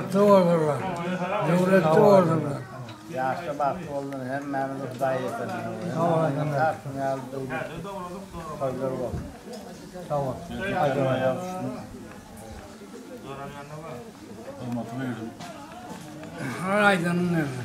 Bagtly bolsunlar. Döwletli bolsunlar. Ýaşda bagtly bolsun hemmämizi Hudaý ýetirsin. Sag olasyn. Şuň ýaly döwlet toýlar bolsun. Sag bol. Her aýdanyň ýerine.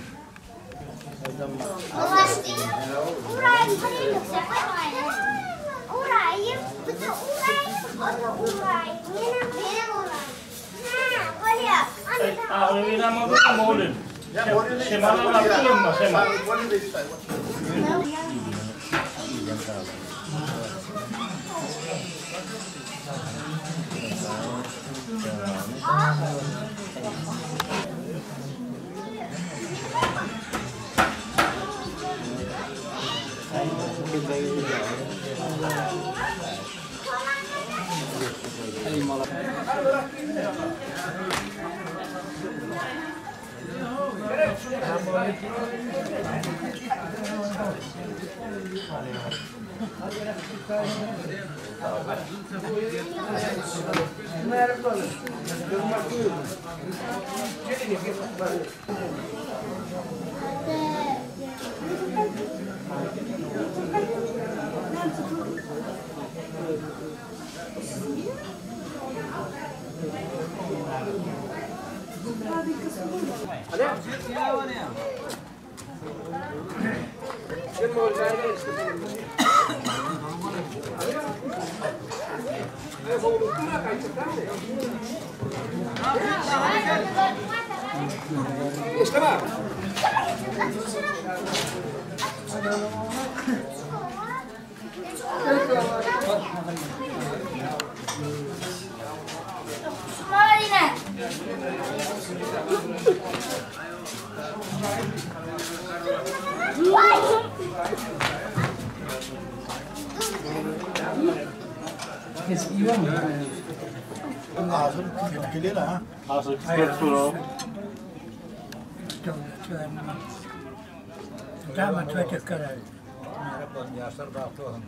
Ýaşlar bagtly bolsun.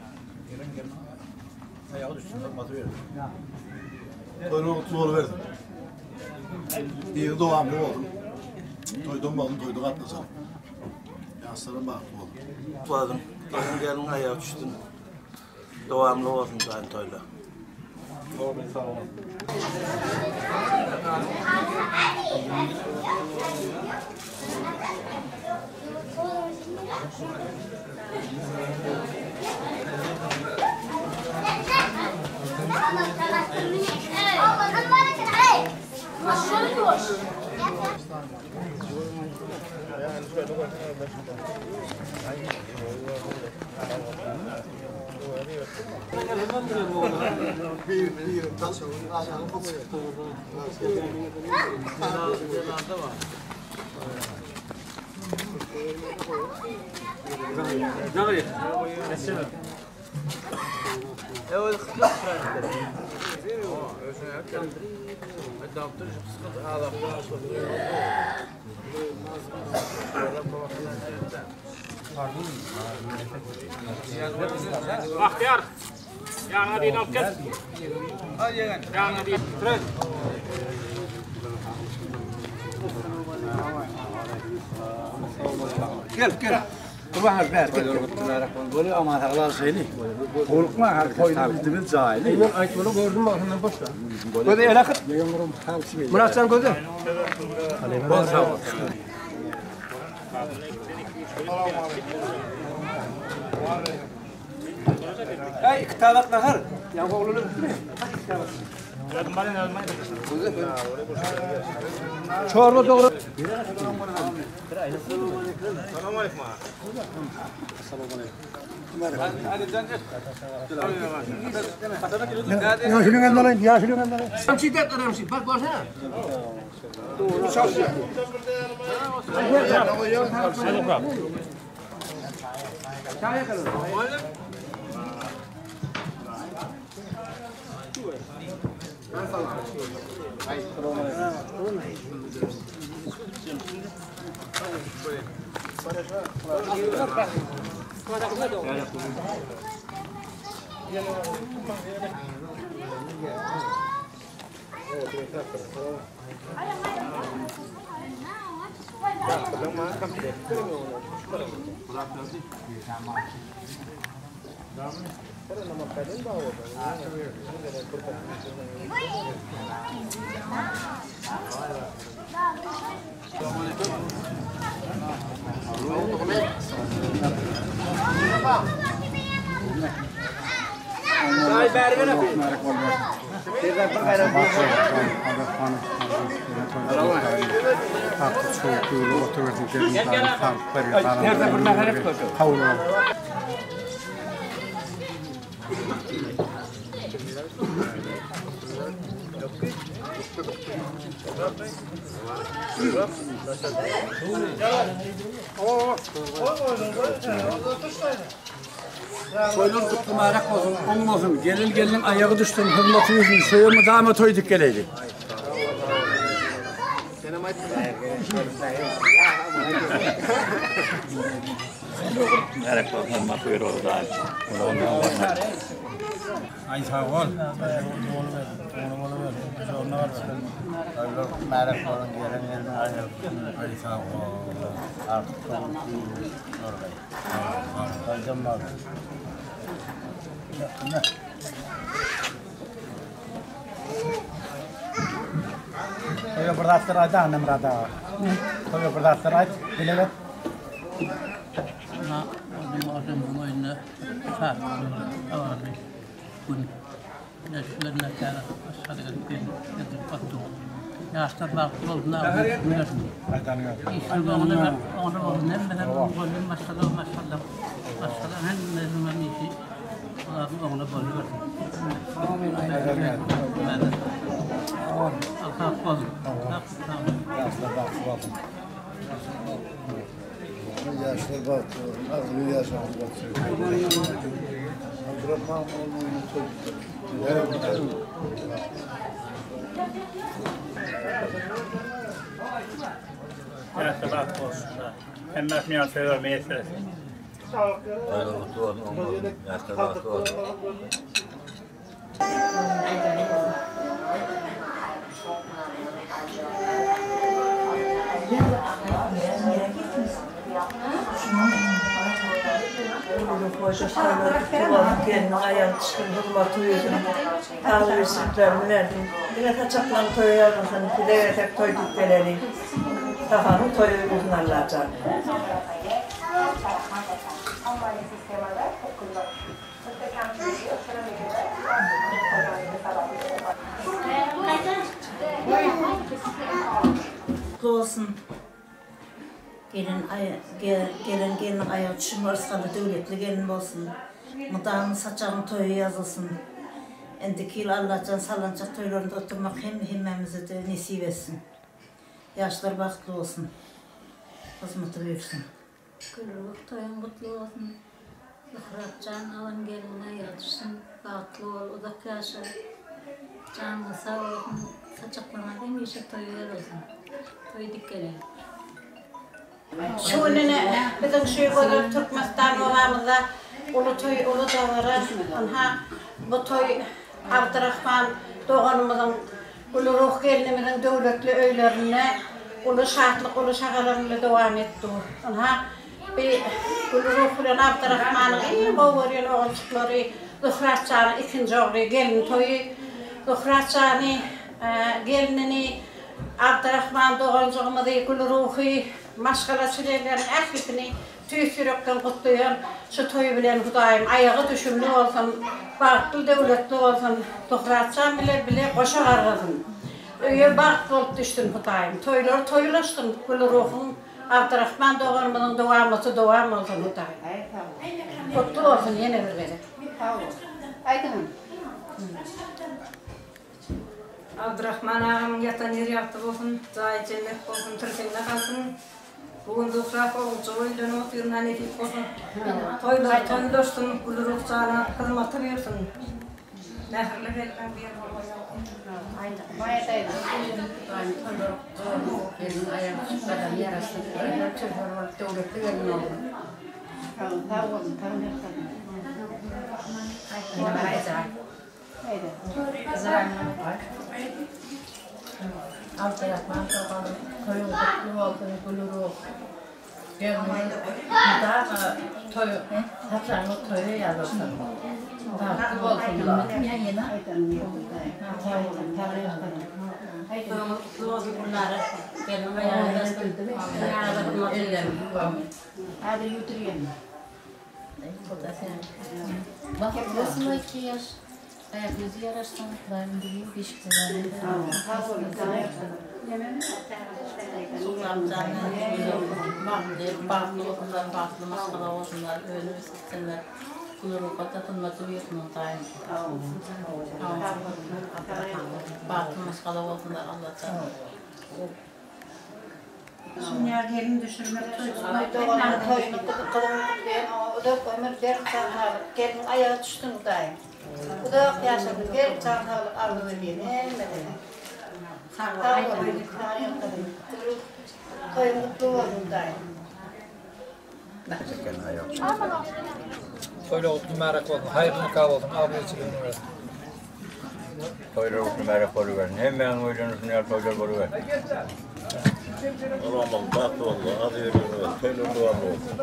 Gelen gelin aýagy düşsün, hormaty bersin. Toýlar gutly bolubersin. Yzy dowamly bolsun. Toýdan bolsun, toýda gatnaşalım. Ýaşlaram bagtly bolsun. Bolsun. Gelin gelin aýagy düşsün. Dowamly bolsun jaýyn toýlar. Bahtiyar. Ýanyňa birini alyp gel. Ýanyňa bir. Gel gel. Kurban ber. Gözi ele kıt. Muratcan gözi. Hey, iki tabak nahar. Ya oğlunu bitirme. Çorba doğru. Yaşını ben alayım, yaşını ben alayım. Şiddet önemli. Bak baksana. Toýlar gutly mübarek bolsun, oň bolsun. Gelin geliniň aýagy düşsün, hürmeti üzün, şöýe mydama toý dik geleýli. Aý sag bol. Toýa bir zatlar aýt Annamyrat aga. Toýa bir zatlar aýt, dileg et. Ýaşlar bagtly bolsun, Ýaşlar bagtly bolsun, arzuwly ýaşamak bolsun. Abdurrahman onuň toý Ýaşlar bagtly bolsun. Hemmesini ýaly söýer miýesser etsin. Toýlar gutly bolsun, oň bolsun. Ýaşlar bagtly bolsun. Gelniň aýagy düşsün, hurmaty üýsün, agzybirçiliklerini bersin. Diňe saçaklaryň toýa ýazylsyn, size gelsek toý diýip geleli. Sahanyň toýy bolsun Allajan. Gutly bolsun. Gelen gelen gelniň aýagy düşüm yrsgally döwletli gelin bolsun. Mydama saçagyň toýy ýazylsyn. Indiki ýyl Allajan sallançak toýlarynda oturmak hem hemmämize-de nesip etsin. Ýaşlar bagtly bolsun. Hyzmaty buýursun. Gülruh toýuň gutly bolsun Zuhratjan alan gelniň aýagy düşsün bagtly bol uzak ýaşa janyň sag bolsun saçaklaňa hemişe toý ýazylsyn toý dikeliň. Şu gün ine biziň şu gözel Türkmenistan obamyzda uly toý uly dabara ynha bu toý Abdyrahman doganymyzyň Gülruh gelnimiziň döwletli öýlerinde uly şatlyk, uly şagalaň bilen dowam etdi. Ynha, bi Gülruh bilen Abdyrahmanyň iň gowy görýän ogulçyklary Zuhrat janyň ikinji ogly gelin toýy. Zuhrat jany, gelnini, Abdyrahman doganjygymyzy, Gülruhy, maşgala çlenleriniň ählisini Tüýs ýürekden gutlaýan şu toý bilen Hudaýym aýagy düşümli bolsun bagtly döwletli bolsun Zuhratjan bile bile goşa gargasyn öýe bagt bolup düşsün Hudaýym toýlary toý ulaşsyn Gülruhyň Abdyrahman doganymyzyň dowamaty dowam bolsun Hudaýym gutly bolsun ýene bir gezek. Abdyrahman agamyň ýatan ýeri ýagty bolsun, jaýy jennet bolsun, tirsegine galsyn. Bu gün Zuhra oguljygy öýlenip otyryn-a nesip bolsa. Toýlary toý ulaşsyn, Gülruh jana hyzmaty buýursyn. Mähirli gelniň biri bolmaý ýok. Gelniň aýagy düşüp gadamy ýaraşsyn, öýler çöwher bolup döwletli gelin bolsun. Sag boluň, taňryýalkasyn. Abdyrahman doganym toýuň gutly bolsun Gülruh gelnimiz mydama toý saçagyňyz toýa ýazylsyn bagtly bolsunlar. Sag boluň Toýuňyz gutly bolsun Gülnara gelniň aýagy ýazsyn Ýaňyza hurmat Häzir ýuwdurýan. Bagtly bolsun iki ýaş. Aýak ýüzi ýaraşsyn Hudaýym diýip işikde Bagtly bolsunlar, bagtly maşgala bolsunlar, önüp ösüpsinler. Gülruhata hymmaty buýursun Hudaýym. Bagtly maşgala bolsunlar Allajan. Şunýa gelin düşürmek toý tutmak hemmäniň toýuny gyzyň gutlaýan oňa uzak ömür berk jan saglyk gelniň aýagy düşsün hudaýym uzak ýaşasyn berk jan saglyk arzuw edýän hemmelere sag boluň sag ýalkasyn toýuň gutly bolsun hudaýym. Toýlar gutly mübärek bolsun. Haýyrly nika bolsun. Abraý-çiligini bersin. Toýlar gutly mübärek bolubersin. Hemmäniň öýlerinde ýaly toýlar bolubersin. Olamaz, bagtly bolsun, azy ömürli bolsun, toýlar dowamly bolsun.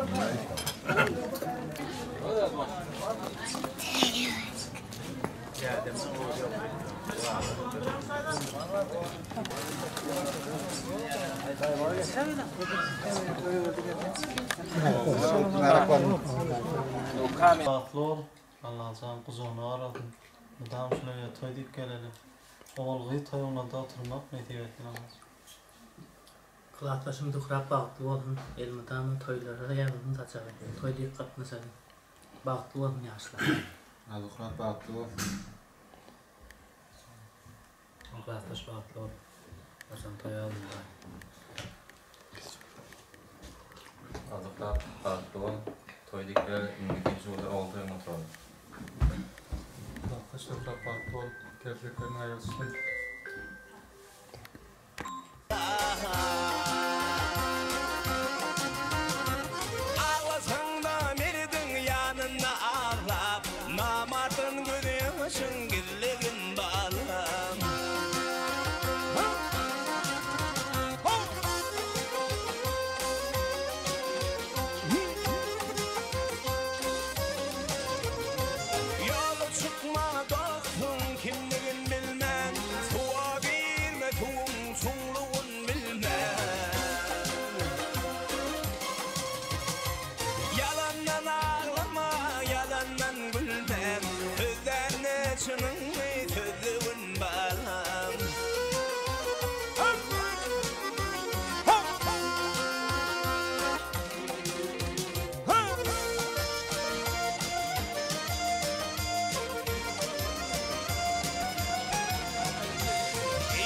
Bagtly bol, Allajan gujagyna garasyn. Mydam şul öýe toý diýip geleli. Ogul gyz toýuňlarda oturmak nesip etsin Allajan. Klasdaşym Zuhrap bagtly bolsun elmydama toýlara ýazylsyn saçagy toý diýip gatnaşaly bagtly bolsun ýaşlar. Zuhrap bagtly bolsun. Klasdaş bagtly bol. Haçan toý alynda. Zuhrap bagtly bol. Toý diýip gel indiki ýylda ogul toýuňa oturaly. Klasdaş Zuhrap bagtly bol. Tersleriň aýagy düşsün. Aglasaň-da merdiň ýanynda aglap, Namartdan gözýaşyň gizlegin balam. Ýola çykma dostuň kimdigin bilmän, Suwa girme suwuň çuňlugyn bilmän. Ýalandan aglama, ýalandan gülme, Sözlände çynyňy sözlegin balam.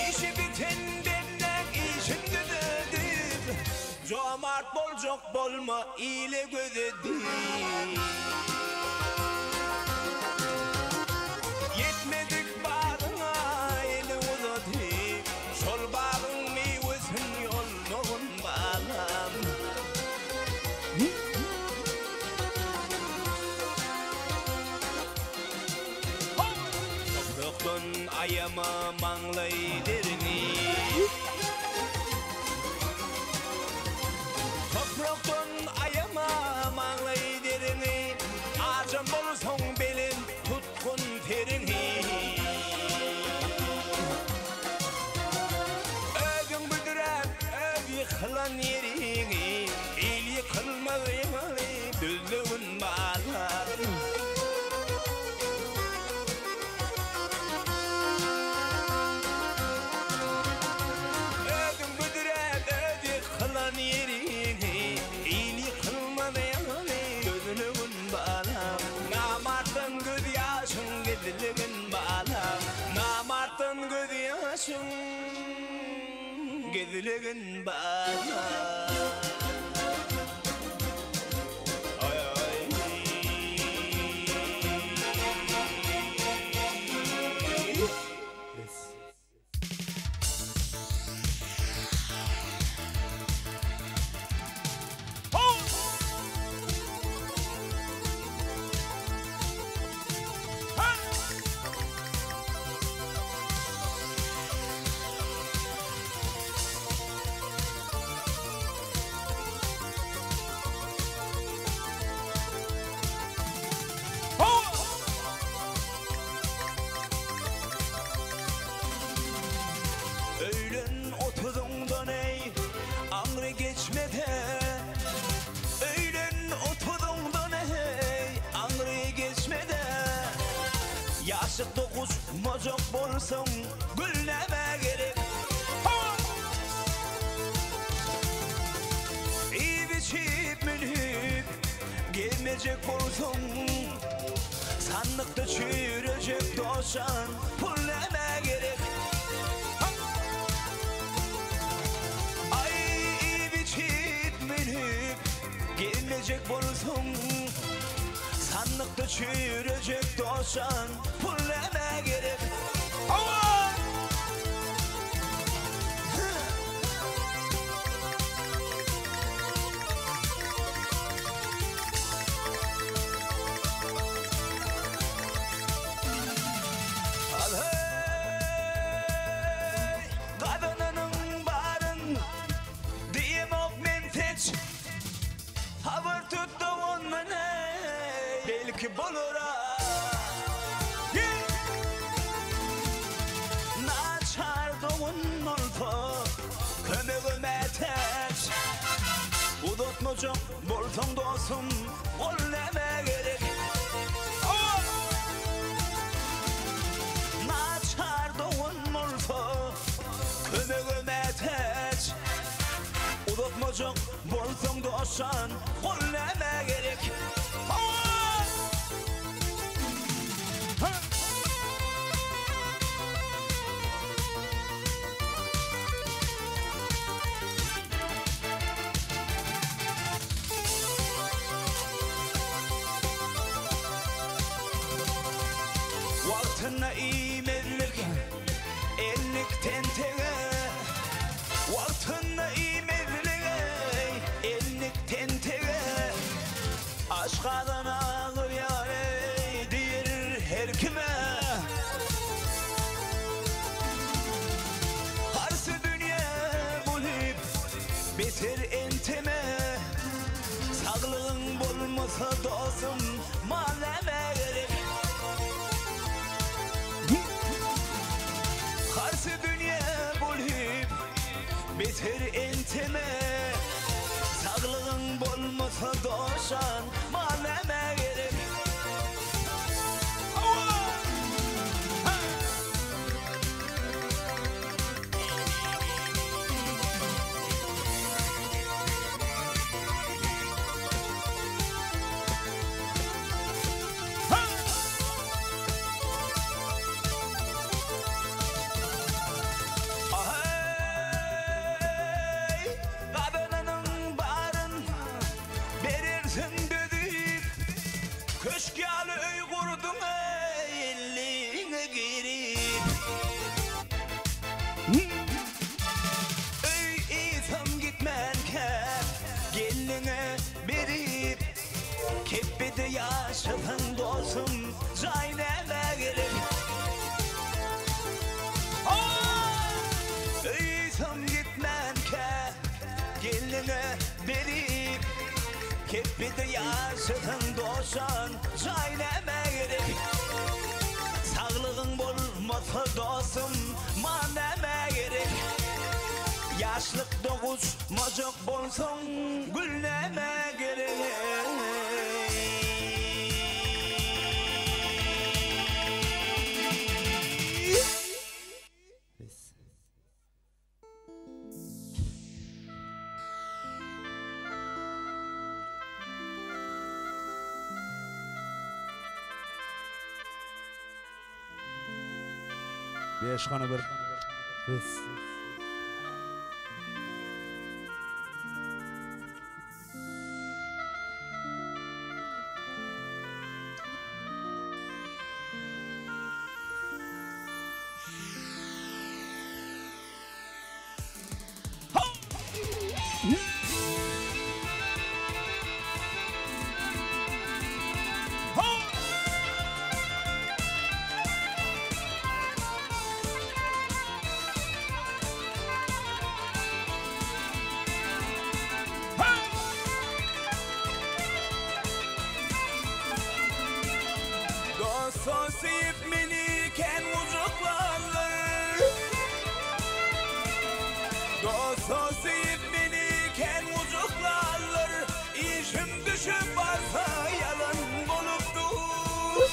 Işi biten bendäň işin düzedip, Jomart boljak bolma ile göz edip. Ýetmedik bagyňa eli uzadyp, Şol bagyň miwesin ýolmagyn balam. Toprakdan aýama maňlaý derini. Toprakdan aýama maňlaý derini. Ajam bolsaň belent tutgun seriňi. Özüň büdräp, öz ýykylan ýeriňi. Il ýykylmaz ýaly düzlügin balam. Özüň büdräp, öz ýykylan ýeriňi, Il ýykylmaz ýaly düzlügin balam. Namartdan göz ýaşyň gizligin balam. Namartdan göz ýaşyň gizligin balam. Ýaşlykda guçmajak bolsaň, gül nämä gerek? Iýip-içip, münüp, gezmejek bolsaň, Sandykda çüýrejek dostjan, pul nämä gerek? Aý, iýip-içip, münüp, gezmejek bolsaň, Sandykda çüýrejek dostjan, pul nämä gerek? Hawa! Al-heý, gazananyň baryn diýemok men seç. Habar tut dogandan eý, belki bolar-a. Naçar dogan bolsa, kömege mätäç. Uzatmajak bolsaň dostum, gol nämä gerek? Naçar dogan bolsa, kömege mätäç. Uzatmajak bolsaň dostjan, gol nämä gerek? Wagtynda iýmezlik endik tentege Wagtynda iýmezlik endik tentege Aşgazan agyrýar eý diýr her kime. Harsy dünýe bolup beter enteme. Saglygyň bolmasa dostum mal nämä gerek. Harsy dünýe bolup beter enteme. Saglygyň bolmasa doşan mal nämä gerek. Aheý, gazananyň baryn berersiň dözüp, Köşk ýaly öý gurduň eý, elliňe girip. Öý ysam gitmänkä gelniňe berip, Kepbede ýaşasaň dostum, jaý nämä gerek? Öýsem gitmänkä gelniňe berip, Kepbede ýaşasaň dostjan, jaý nämä gerek? Saglygyň bolmasa dostum, mal nämä gerek? Ýaşlykda guçmajak bolsaň, gül nämä gerek? Beş hany bir Biz. Dost söýüp meni kän gujaklanlar Dost söýüp meni kän gujaklanlar Işim düşüp barsa ýalan bolup dur.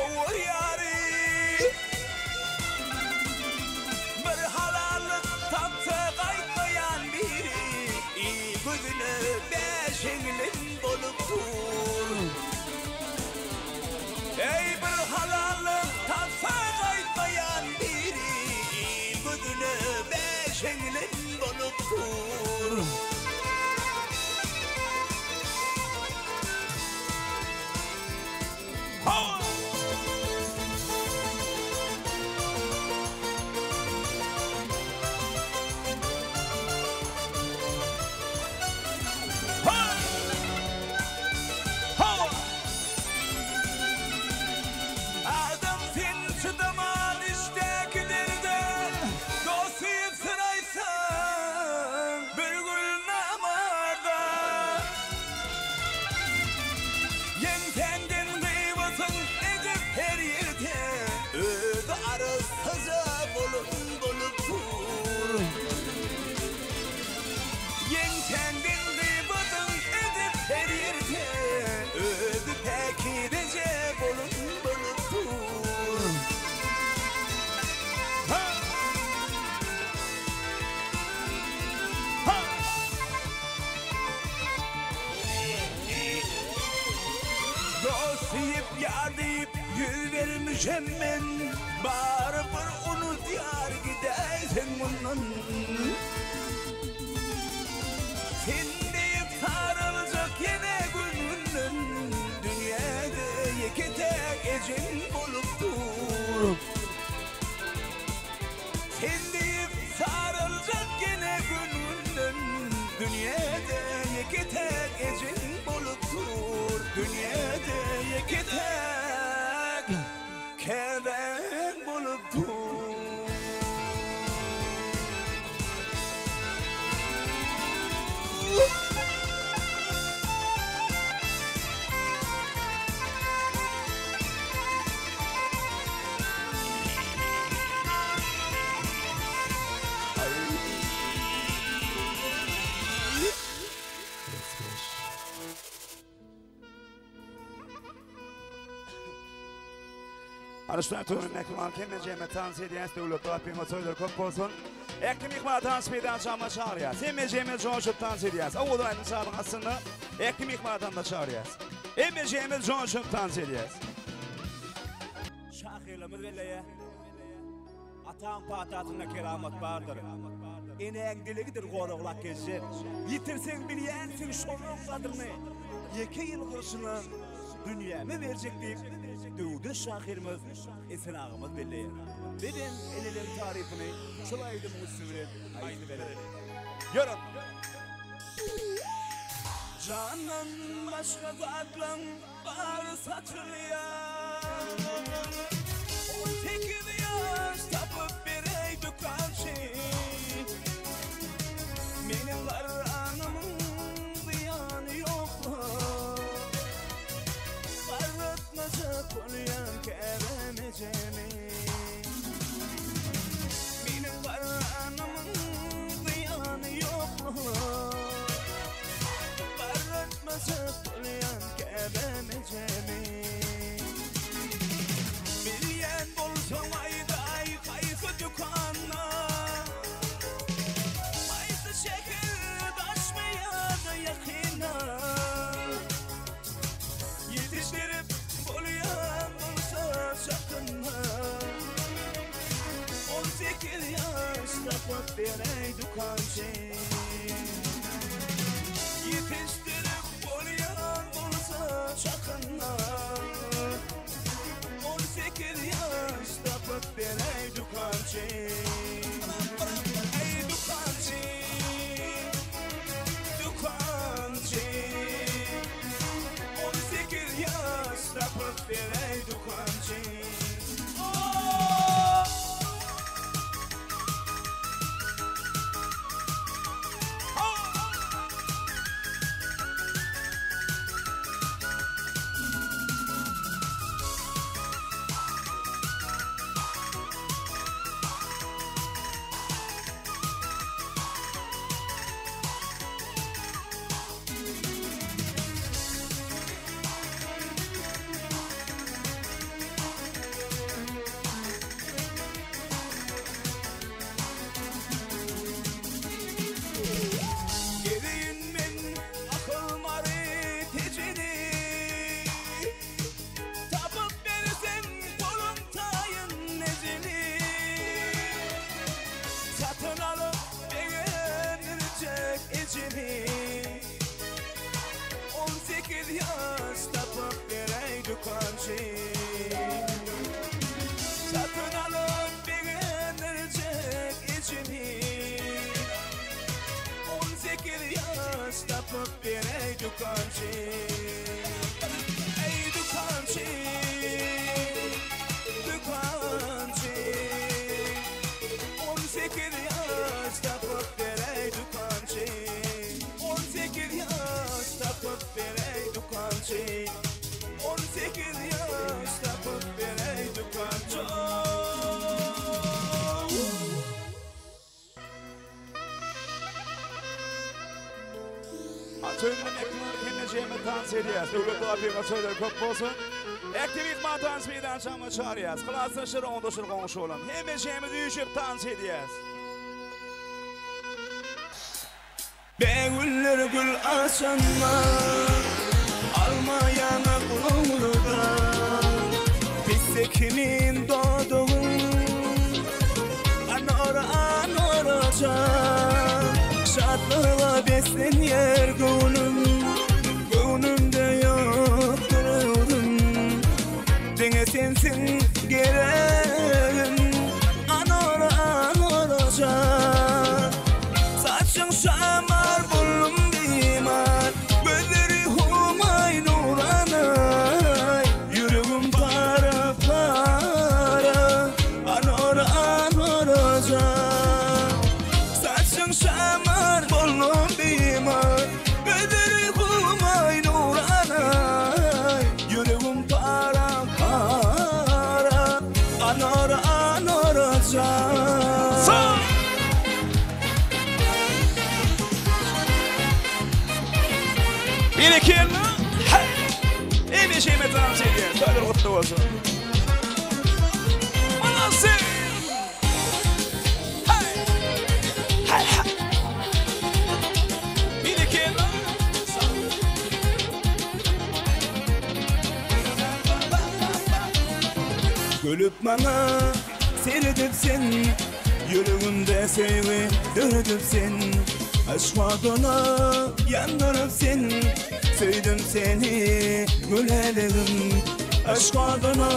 kowar ýary. Bir halallyk tapsa gaýtmaýan biri, Il gözüne bäşeňlin bolup dur. Eý bir halallyk tapsa gaýtmaýan biri, Il gözüne bäşeňlin bolup dur. Adam sen çydaman içdäki derde, Dost diýip syr aýtsaň bir gül namarda. Ýeňsäňden gyýbasyň edip her ýerde, Özi arassaja bolan bolup dur. Ýeňsäňden gyýbasyň edip her ýerde, Özi päkizeje bolan bolup dur. Ha! Ha! Dost diýip, ýar diýip ýüz bermişem men, Barybir unudýar gidäýseň mundan. Sen diýip saraljak ýene gün-günden, Dünýäde ýeke-täk ejeň bolup dur. Sen diýip saraljak ýene gün-günden, Dünýäde ýeke-täk ejeň bolup dur, Dünýäde ýeke-täk käbäň bolup dur. Aryşlar toýunyň mähriban hemmejeme tans edýäs Döwletli Rabbime toýlar köp bolsun. Ähli myhmany tans meýdançamyza çagyrýas. Hemmejeme joşup tans edýäs. Owadan aýdym sazyň astynda ähli myhmany tansa çagyrýas. Hemmejeme joşup tans edýäs. Şahyrlarymyz belleýär. Ataň patasynda keramat bardyr. Enäň dilegidir goraglap geljek. Ýitirseň bilýänsiň şonuň gadryny. Ýeke ýylgyryşyna dünýämi berjek diýip, döwürdeş şahyrymyz Esen agamyz belleýär. Bizem eneleriň tarypyny şol aýdymyň üsti bilen aýdyp bereli. Ýör onda! Jandan başga zatlaň Bary satylýar. 18 ýaş tapyp beräý dükançy. Meniň garranymyň zyýany ýokla. Garratmajak bolýan käbäm ejemi. Meniň garranymyň zyýany ýokla. Garratmajak bolýan käbäm ejemi. Bilýän bolsaň aýdaý haýsy dükanda. Haýsy şäher daşmy ýa-da ýakynda. Ýetişdirip bolýan bolsa çakynda. 18 ýaş tapyp beräý dükançy. Ýetişdirip bolýan bolsa çakynda. 18 ýaş tapyp beräý dükançy. Eý dükançy, dükançy. 18 ýaş tapyp beräý dükançy. ejemi. 18 ýaş tapyp beräý dükançy. Satyn alyp begendirjek ejemi. 18 ýaş tapyp beräý dükançy. Eý dükançy, dükançy. 18 ýaş tapyp beräý dükançy. 18 ýaş tapyp beräý dükançy. 18 ýaş tapyp beräý dükançy. Toýumyň ekran hemmejeme tans edýäs. Döwletli gapyňa toýlar köp bolsun. Aktiwist ma tans meýdançama çagyrýas. Klasdaşlar, oňdaşlar, goňşy bolan. Hemmejemiz üýşüp tans edýäs. Bägüller gül açanda, alma ýaňak lowlada, Pisse kimin dodagyň, anora anorajan, Şatlyga beslenýär göwnüm, göwnümde ýokdur öwrüm, Diňe sensiň geregim, anora anorajan. Saçyň şamar boldum bimar, Gözleri humaý nuranaý, Ýüregim para-para, Anora anorajan. Saçyň şamar boldum bimar, Gözleri humaý nuranaý, Ýüregim para-para, Anora anorajan. Bir iki elle. Hey! Emeşeme dans edýär. Toýlar gutly bolsun. Manasy! Hey! Hey hey! Bir iki elle. Gülüp maňa seredip sen Ýüregimde söýgi döredip sen Yşk oduna ýandyryp sen Söýdüm seni gülälegim Yşk oduna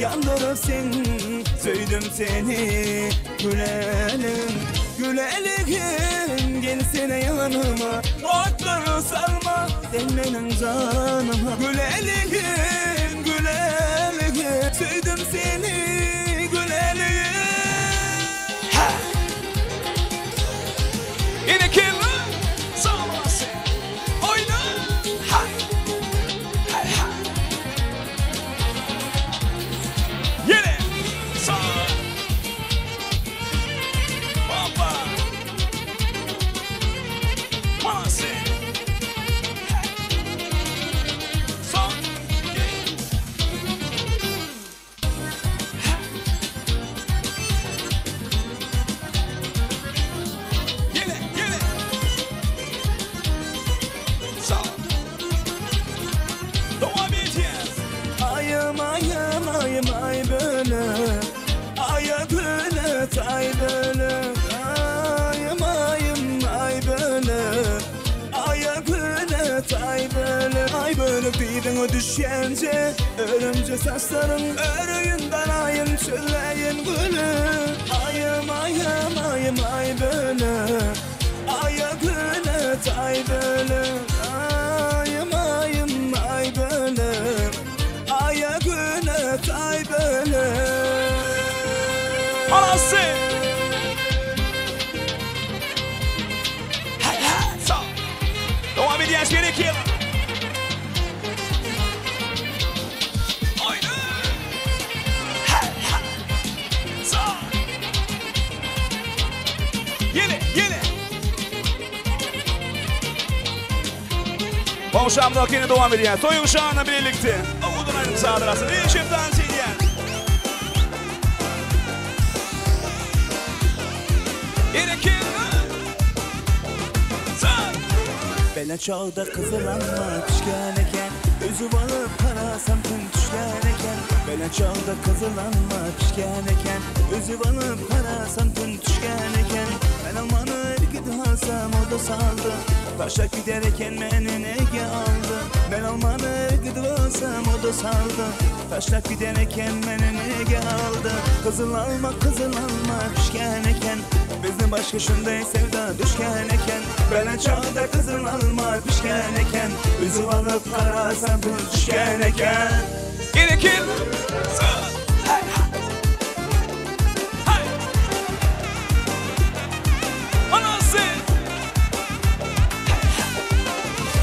ýandyryp sen Söýdüm seni gülälegim Gülälegim gelsene ýanyma Otlara salma sen meniň janyma Gülälegim gülälegim Söýdüm seni gülälegim Ha! Ine kelle Sag Oýna Ha! Ha ha! Ýene Sag Baba Manasy Ha! Son Ýene, ýene. Sag. Dowam edýäs. Aýym, aýym, aýym, aý böle. Aýa güle, taý böle. Aýym, aýym, aý böle. Aýa güle, taý böle. Aý bölek diýdiň düşýänje. Örümje saçlaryň öreýin, daraýyn, çözläýin güli. Aýym, aýym, aýym, aý böle. Aýa güle, taý böle. Aýym, aýym, aý böle. Aýa güle, taý böle. Manasy! Hey, hey, sag. Dowam edýäs bir iki. Oýna! Hey, hey. Sag. Ýene, ýene. Goňşamyz ýene dowam edýär. Toýuň şanyna birlikde. Owadan aýdym sazlar Üýşüp dans edýär. Bir iki. Sag. Bele çağda kızıl alma pişken eken Üzüp alıp karasam tüm düşlen eken Bele çağda kızıl alma pişken eken Üzüp alıp karasam tüm düşken eken Ben almanı irkidi alsam o da. o da saldı. Taşlap gider eken meni nege aldı? Men almany gidip alsam o da saldı. Taşlap gider eken meni nege aldı? Gyzyl alma gyzyl alma pişken eken. Bizni başga şunday sevda düşken eken. Bela çagda gyzyl alma pişken eken. Üzüp alyp garasam tuz düşken eken. Gerekir.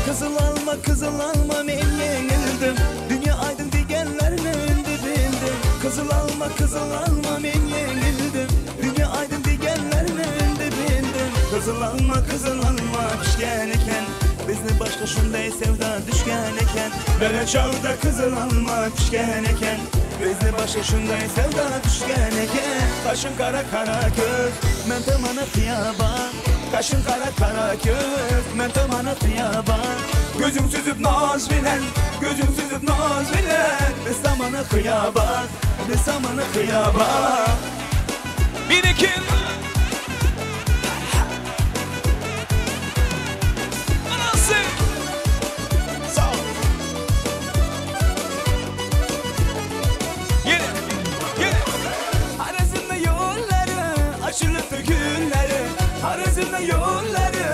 Gyzyl alma gyzyl alma men ýeňildim. Dünýe aýdyň diýgenlerini indi bildim. Gyzyl alma gyzyl alma men ýeňildim. Dünýe aýdyň diýgenlerini indi bildim. Gyzyl alma gyzyl alma pişgen eken. Bizni başga şunday sevda düşgen eken. Bela çagda gyzyl alma pişgen eken. Bizni başga şunday sevda düşgen eken. Kaşyň gara kara köz, men tamany hyýaban. Kaşyň gara kara köz, men tamany hyýaban. Gözüň süzüp naz bilen, gözüň süzüp naz bilen. Biz tamany hyýaban, biz tamany hyýaban. Bir iki. Anasy. Sag ol. Ýene, ýene. Harazmda ýollary açylypdyr gülleri. Harazmda ýollary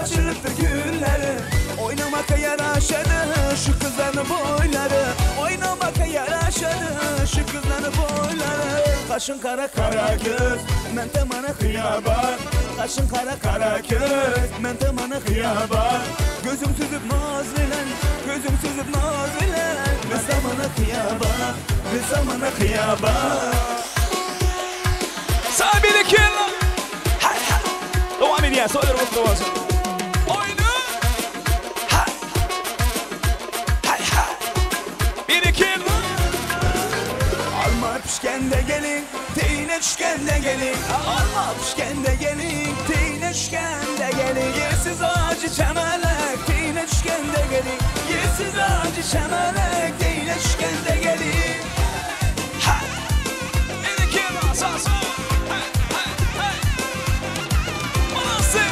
açylypdyr gülleri. Oýnamaka ýaraşady şu gyzlaryň boýlary. Oýnamaka ýaraşady şu gyzlaryň boýlary. Gaşyň gara kara göz, men tamana hyýaban. Gaşyň gara kara göz, men tamana hyýaban. Gözüň süzüp naz bilen, gözüň süzüp naz bilen. Biz tamana hyýaban, biz tamana hyýaban. Sag berekella. Hay hay. Dowam edýäs, toýlar gutly bolsun. Oýna. Hay. Hay hay. Berekella. Alma pişkende gelin, teýine düşkende gelin. Alma pişkende gelin, teýine düşkende gelin. Ýersiz ajy çemelek, teýine düşkende gelin. Ýersiz ajy çemelek, teýine düşkende gelin. Hay. Berekella, sag sag. Hay hay hay. Anasy.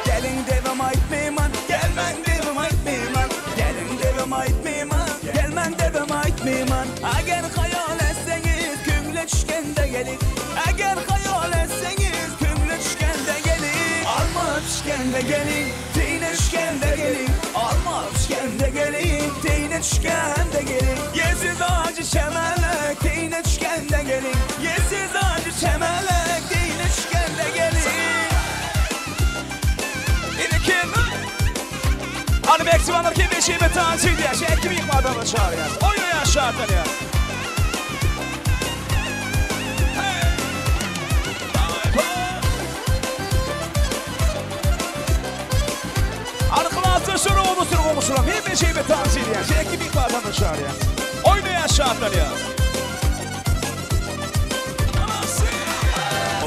Gelin debem aýtmaýman, gelmäň debem aýtmaýman. Gelin debem aýtmaýman, gelmäň debem aýtmaýman. Eger haýal etseňiz, köňle düşkende gelin. Eger haýal etseňiz, köňle düşkende gelin. Alma pişkende gelin, teýine düşkende gelin. Alma pişkende gelin, teýine düşkende gelin. Ýersiz ajy çemelek, teýine düşkende gelin. Ýersiz ajy çemelek, teýine düşkende gelin. Hany Meksimanlar kim beşiğime tans edýär, şeýle kim ýykmadana çagyrýar. Oýnaýar şatlanýar. Hany klasda şuny onusyny goňşulam hem beşiğime tans edýär, şeýle kim ýykmadana çagyrýar. Oýnaýar şatlanýar.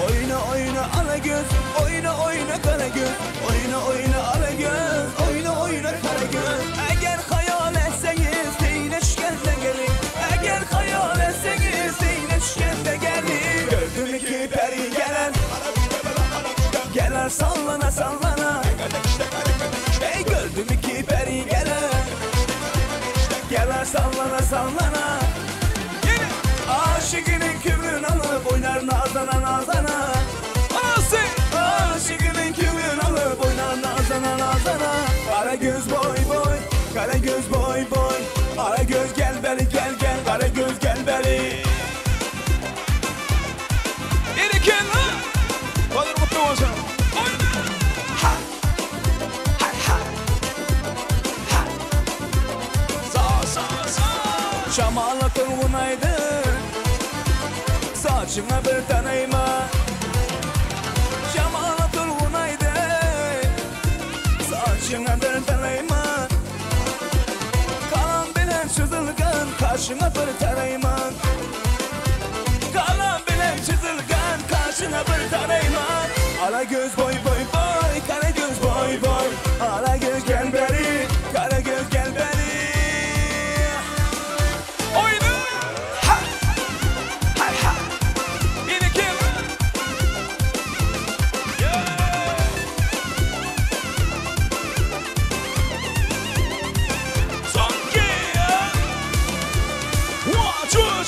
Oýna oýna ala göz, oýna oýna gara göz, oýna oýna ala göz, oýna oýna gara göz. Eger haýal etseňiz, teýine düşkende geliň. Eger haýal etseňiz, teýine düşkende geliň. Gördüm iki peri gelen, geler sallana sallana. Ey gördüm iki peri gelen, geler sallana sallana. Aşygynyň kübrün alyp oýnar nazana nazana. Anasy! Aşygynyň kübrün alyp oýnar nazana nazana. Gara göz boý boý, gara göz boý boý. Gara göz gel beri gel gel, gara göz gel beri. Berekella! Toýlar gutly bolsun! Oýna! Ha! Ha ha! Ha! Sa sa sa! Şamala tolgunaýdy, Saçyňa bir tanaýma. Şamala tolgunaýdy, Saçyňa bir tanaýma. Galam bilen çyzylgan, Kaşyňa bir taraýma. Galam bilen çyzylgan, Kaşyňa bir taraýma. Ala göz boý boý boý, Gara göz boý boý. Ala göz gel beri, Gara göz gel beri. Oýna! Ha! Ha!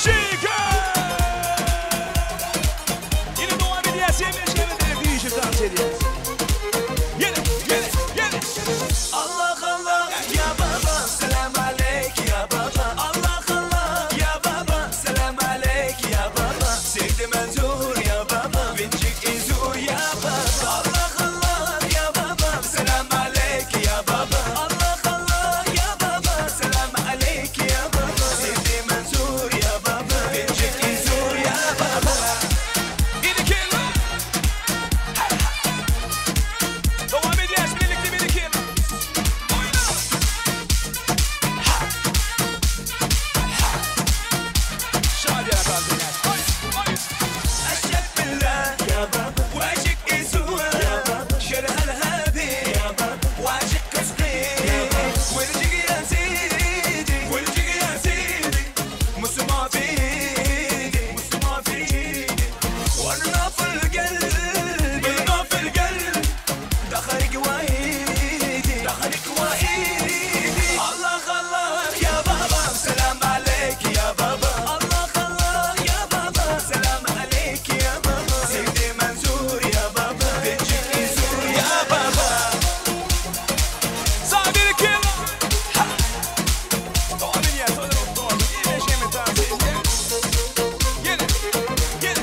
Şike! Ýene dowam edýäs, ýene şeýle diýişip tans edýäs. Ýene, ýene, ýene. Allah Allah ya baba selam aleyk ya baba Allah Allah ya baba selam aleyk ya baba Sevdi menzur ya baba Vincik izur ya baba Allah Allah ya baba selam aleyk ya baba Allah Allah ya baba selam aleyk ya baba Sevdi menzur ya baba Vincik izur ya baba Dowam edýäs birlikde biriki. Oýna! Ha! Ha! Şadyýana tans edýäs. Oý! Oý! Eşek billah ya baba Wajik izur ya baba Şerhal hadi ya baba Wajik kısqi ya baba Welcik ya sidi Welcik ya sidi Musma fidi Musma fidi Warna fil qalbi Warna fil qalbi دخلك وحيدي دخلك وحيدي الله الله يا بابا سلام عليك يا بابا الله الله يا بابا سلام عليك يا بابا سيدي منصور يا بابا بنجيك يزور يا بابا Sag bir iki. Ha! Dowam edýäs. Oýna dowam. Ýene şeýle tans edýäs. Ýene, ýene.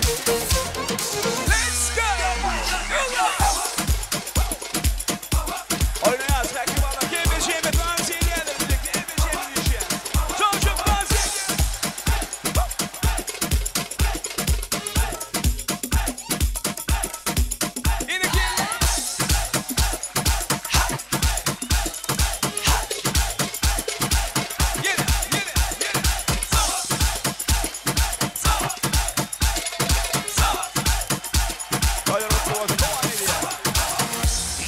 Let's go! Oýnaýas, Mähribanlar, GBJ-me tans edýärler birlikde, GBJ-me düşýär. Çolçuk tans edýär. Ýene gel. Ýene, ýene, ýene. Sag. Sag. Sag. Toýlar gutly bolsun, dowam edýär.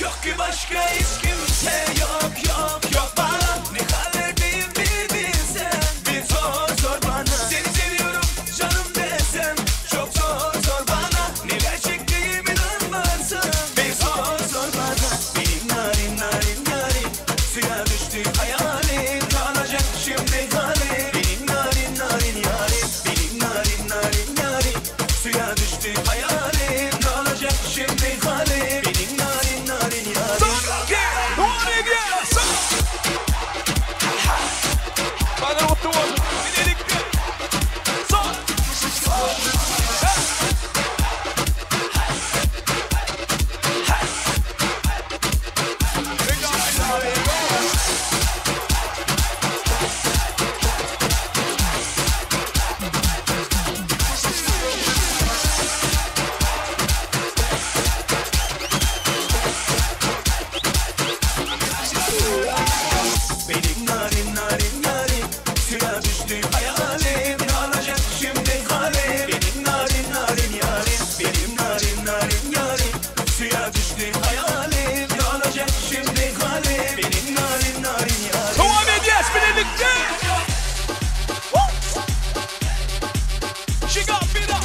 Yok ki başka hiç kimse yok yok yok bana Ne hallerdeyim bir bilsen bir sor sor bana Seni seviyorum canım desem çok zor zor bana Neler çektiğimi inanmazsın bir sor sor bana Benim narin narin yarim suya düştü hayalim Kalacak şimdi halim Benim narin narin yarim benim narin narin yarim Suya düştü hayalim kalacak şimdi halim Benim narin narin yarim Dowam edýäs. Toýlar gutly bolsun. Birlikde. Sag. Ha! Benim narin narin yarim Suya düştü hayalim Kalacak şimdi halim Benim narin narin yarim Benim narin narin yarim Suya düştü hayalim Kalacak şimdi halim Benim narin narin yarim Dowam edýäs birlikde. Woo! She got beat up.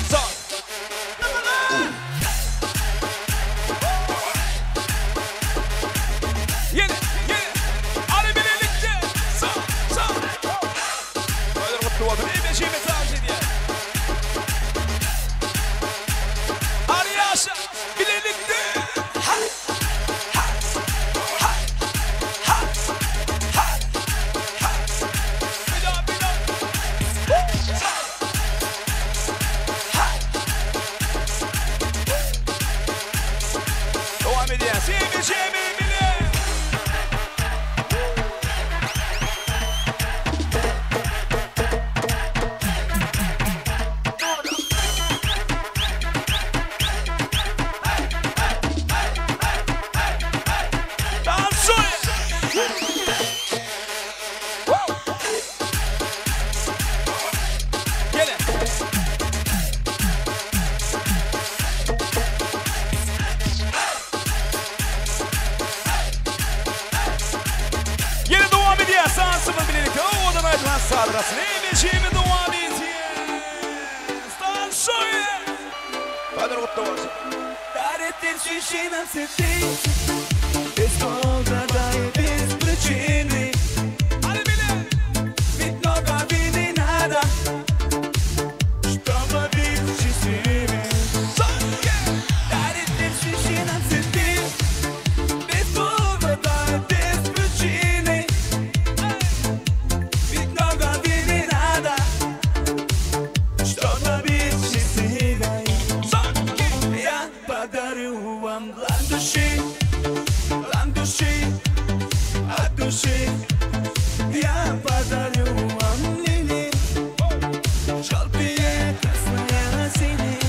Sag. Ýene, ýene. Hadi birlikde. Sag, sag. Toýlar gutly bolsun. GBJ-me tans edýär. Hadi ýaşa. Birlikde. Ha! Ha! Ha! Ha! Ha! Ha! Bir daha, bir daha. Woo! Sag. Ha! Dowam edýäs. GBJ-me bile. Dans Woo! Ýene. Ýene dowam edýär. Sansymyz birlikde. Owadan aýdylan sadrasyny GBJ-me dowam edýär. Tansoýa. Toýlar gutly bolsun. Дарит нам цветы Без повода и без причины. Я подарю вам лилии, желтые, красные, синие.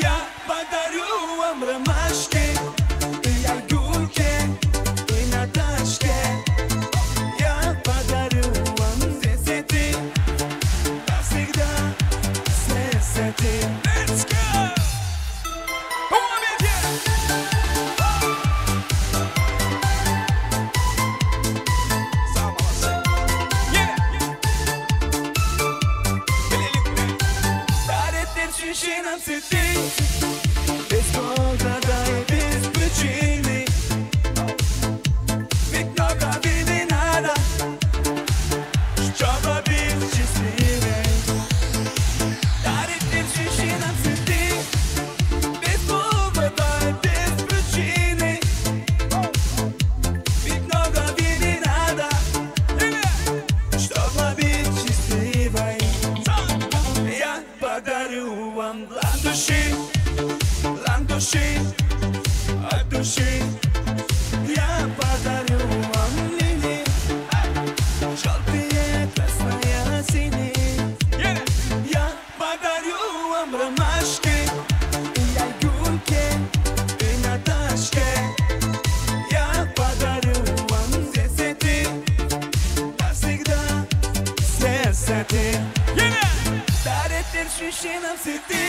Я подарю вам ромашки, и ягульки, и Наташке. Я подарю вам все цветы, навсегда все цветы. Let's go! Dowam edýär! Дарит женщинам цветы, без повода и без причины. Ведь много не надо, чтобы быть счастливой. Дарит женщинам цветы, без повода и без причины. Ведь много не надо, чтобы быть счастливой. Я подарю вам ландыши, ландыши от души. Я подарю вам лилии, желтые, красные, синие. Я подарю вам ромашки, и ягульки, и Наташке. Я подарю вам все цветы, навсегда все цветы. Дарит женщинам цветы,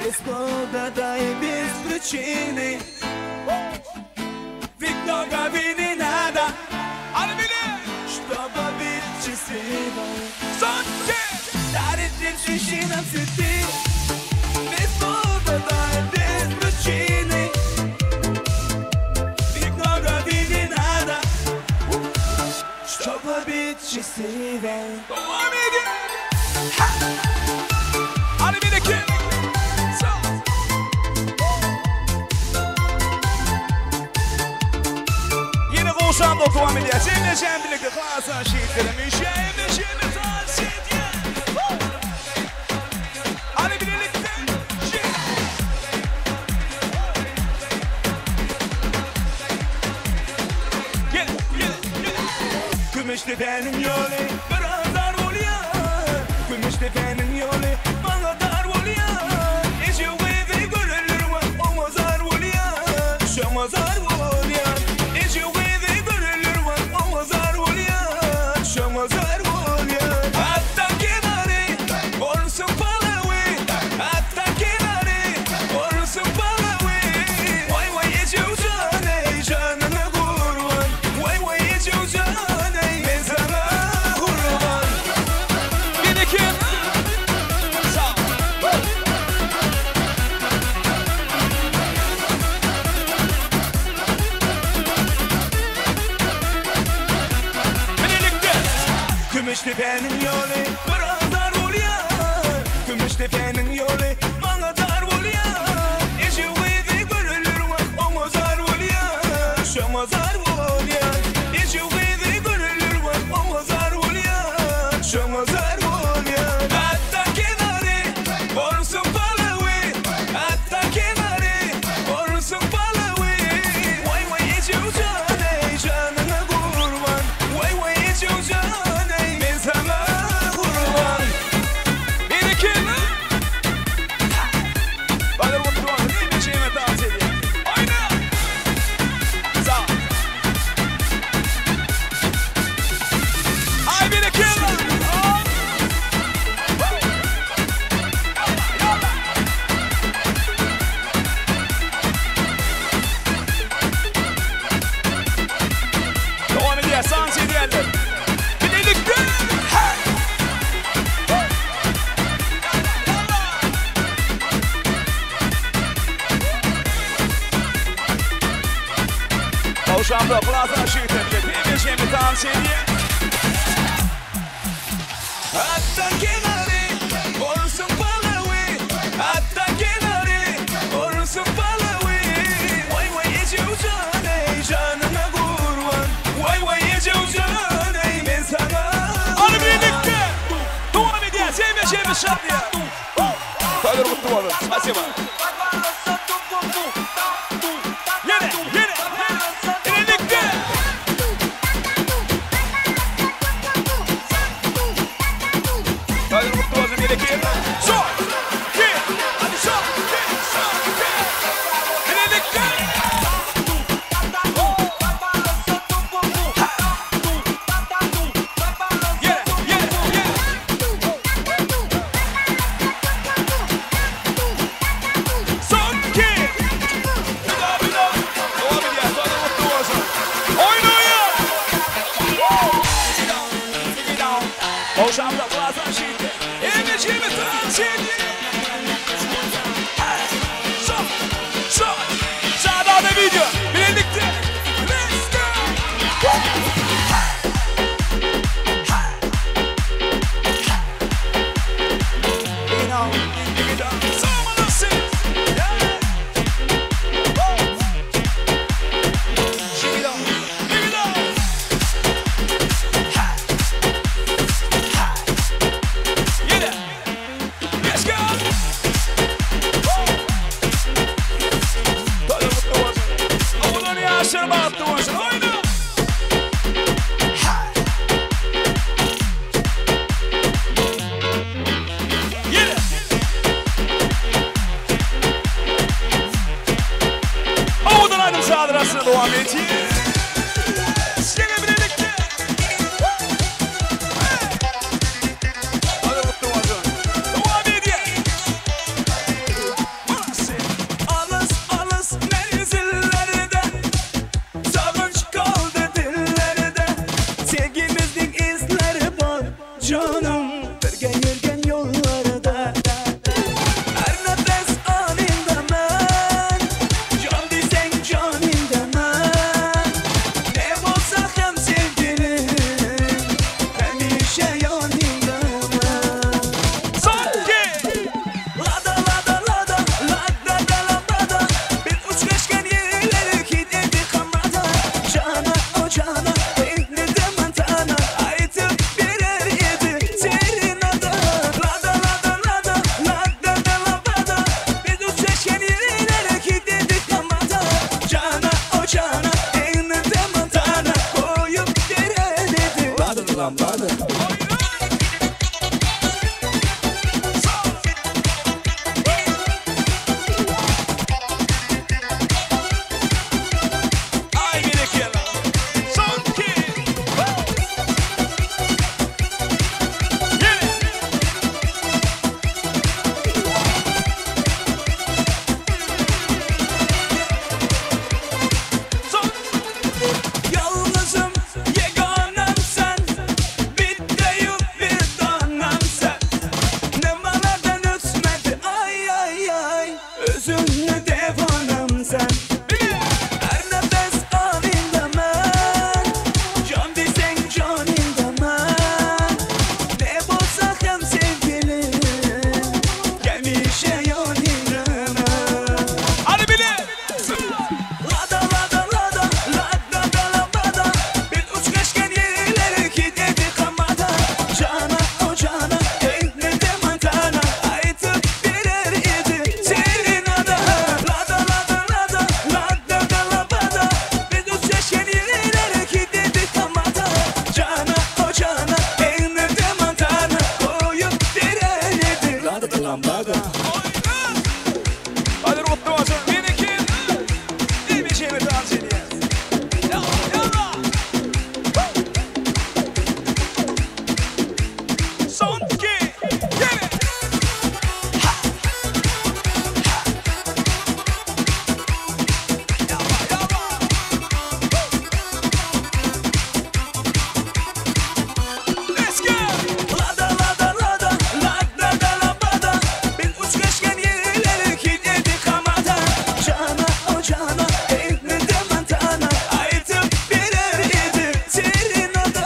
без повода и без причины. Ведь много не надо, чтобы быть счастливой. Дарит женщинам цветы, без повода и без причины. Ведь много не надо, чтобы быть счастливой. Dowam edýär! Hadi bir iki. Ýene gowşan dowam edýär. Jemleşen birlikde hasan şehitlerim. Jemleşen dans edýär. Hadi birlikde. Gel, gel, gel. Gümüştepe'nin yolu biraz dar oluyor. Gümüştepe'nin yolu bana dar oluyor. Eşi gibi görülür mü? O zar oluyor. Şoma zar oluyor. Eşi gibi görülür mü? O zar oluyor. Şoma zar oluyor. Hatta kenarı olsun palavi. Hatta kenarı olsun palavi. Vay vay eşi ucanay canına kurban. Vay vay eşi ucanay ben sana kurban. Bir iki. Sağ. Birlikte. Gümüştepe'nin yolu biraz dar oluyor. Gümüştepe'nin yolu bana dar oluyor. Eşi gibi görülür mü? O zar oluyor. Şoma zar oluyor. Eşi gibi görülür mü? O zar oluyor. Şoma zar oluyor. Hatta kenarı olsun palavi. Hatta kenarı olsun palavi. Vay vay eşi ucanay canına kurban. Vay vay eşi ucanay ben sana kurban. Bir iki. Hadi bakalım. Neymiş dans edýär. Aýna. Sağ. Ay bir iki. Dowam edýär, dans edýärler. Birlikte. Hey! Tavşanlı Plaza şehitlerinde Demirşehir'de dans edýär. Hatta kenarı olsun palavi. Hatta kenarı olsun palavi. Vay vay ece ucanay canına kurban. Vay vay ece ucanay ben sana. Hadi birlikte. Dowam edýär, Demirşehir'de şarkı. Toýlar gutly bolsun. Spasiba. Ýene, ýene. Birlikte. Berekella. Son, iki, hadi son, iki, son, iki. Birlikte. Ýene, ýene, ýene. Son, iki. Bir daha, bir daha. Dowam edýär. Toýlar gutly bolsun. Oýna, oýna. Ogşamda Plaza şeýtdi. Eme-jeme tans edýär. Son, son. Sağda video. Birlikte. Let's go. Oýna! Ýene! Owadan aýdym sazlar astynda dowam edýär. Ýene birlikde. Hadi mutlu olsun. Dowam edýär. Alys alys menzillerde Sagynç galdy dillerde Sevgimizniň izleri bar janym Birge ýörgen ýollarda Her nefes anynda men Jan diýseň janynda men Ne bolsa hem sevgilim Hemişe ýanynda men Son iki. Lada lada lada lada da lada Bir uçlaşkan yerleri gidedi kamada Jana o jana egnide mantana Aytıp berer edi serenada Lada lada lada lada da lada Bir uçlaşkan yerleri gidedi kamada Jana o jana egnide mantana Koyup berer edi Lada lambada. Aý berekella. Son iki. Ýene. Son. Yalnızım yeganem sen Bitteyim bir tanem sen Nemalardan ötmedi ay ay ay Özünlü devanım sen Her nefes anında men Can desen canında men Ne bolsa hem sevgilim Hemişe yanında men Hadi bile. Lada lada lada lada da lada Bir uçkaşken yerleri gidedi kamada Cana o cana egnide mantana Aytıp berer edi serenada Lada lada lada lada da lada Bir uçkaşken yerleri gidedi kamada Cana o cana egnide mantana Koyup berer edi Lada da lambada. Hadi mutlu olsun. Bir iki. Eme-jeme tans edýär. Ýalla, ýalla. Son iki. Ýene. Ýalla, ýalla. Let's go. Lada lada lada lada da lada Bir uçkaşken yerleri gidedi kamada Cana o cana egnide mantana Aytıp berer edi serenada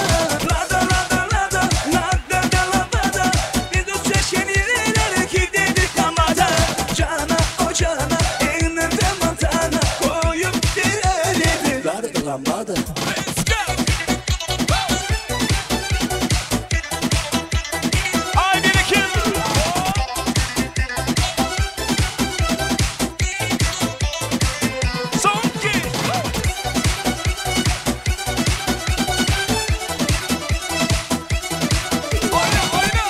Lada lada lada lada da lada Bir uçkaşken yerleri gidedi kamada Cana o cana egnide mantana Koyup berer edi Lada da lambada. Let's go. Ay bir iki. Son iki. Oýna, oýna.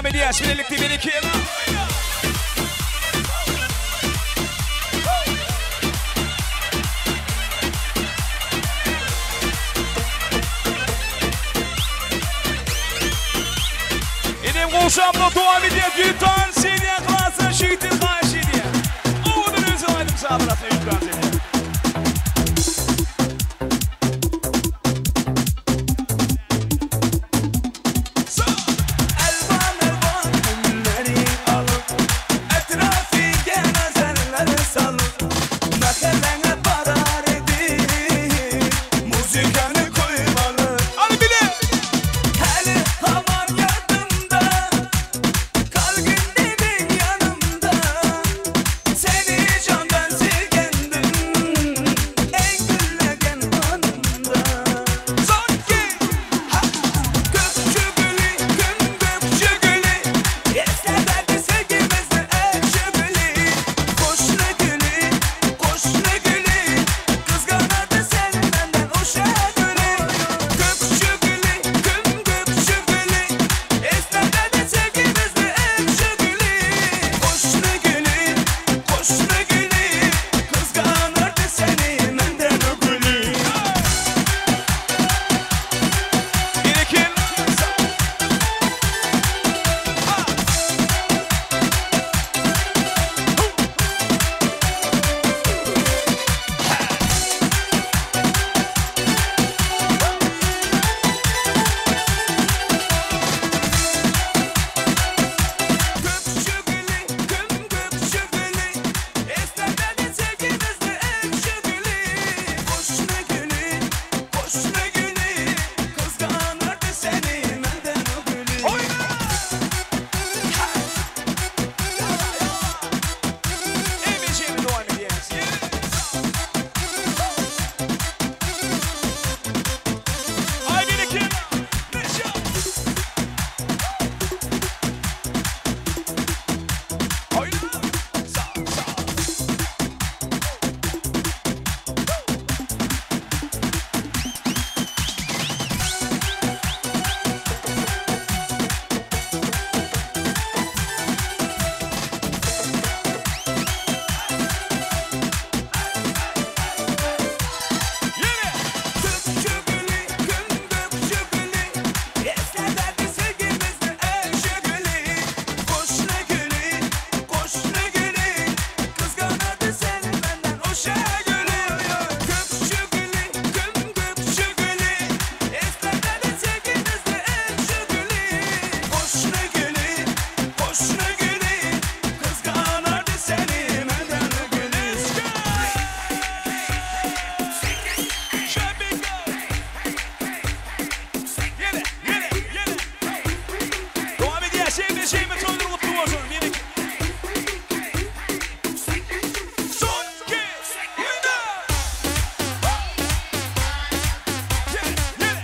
Dowam edýäs bilelikde berekella. Enem gowşamda dowam edýär düýp tans edýär klasdan şeýtdir haýyş edýär. Owadan özel aýdym sazlar atyna düýp tans edýär. Elvan-elvan gülleri alyp, Etrafyňa nazarlar salyp, Mähelläňe barar edim, Muzykany goýmaly. Hany bile! Häli habar ýadymda, Kalgyn dediň ýanymda, Seni jandan söýgendim, Eň güllegen anymda. Son iki! Ha! Gökçe güli, gün gökçe güli, Esnederdi sevgimizi elçi güli. Goşna güli, goşna güli, Kızganardı seni benden uşa güli. Gökçe güli, gün gökçe güli, Esnederdi sevgimizi elçi güli. Goşna güli, goşna güli, Kızganardı seni benden o güli. Bir iki! Gökçe güli, gün gökçe güli, Esnederdi sevgimizi elçi güli. Goşna güli, goşna güli, Kızganardı seni menden o güli. Oýna! Emeje'mi dowam edýäs. Aý bir iki! Neşe! Oýna! Sağ, sağ. Ýene! Gökçe güli, gün gökçe güli, Esnederdi sevgimizi elçi güli. Goşna güli, goşna güli, Kızganardı seni benden uşa güli. Gökçe güli, gün gökçe güli, Esnederdi sevgimizi elçi güli. Goşna güli, goşna güli, Kızganardı seni benden o güli. Şabika! Ýene, ýene, ýene! Dowam edýäs, emeje'mi toýlar gutly bolsun. Bir iki! Son iki! Ýene! Ýene, ýene!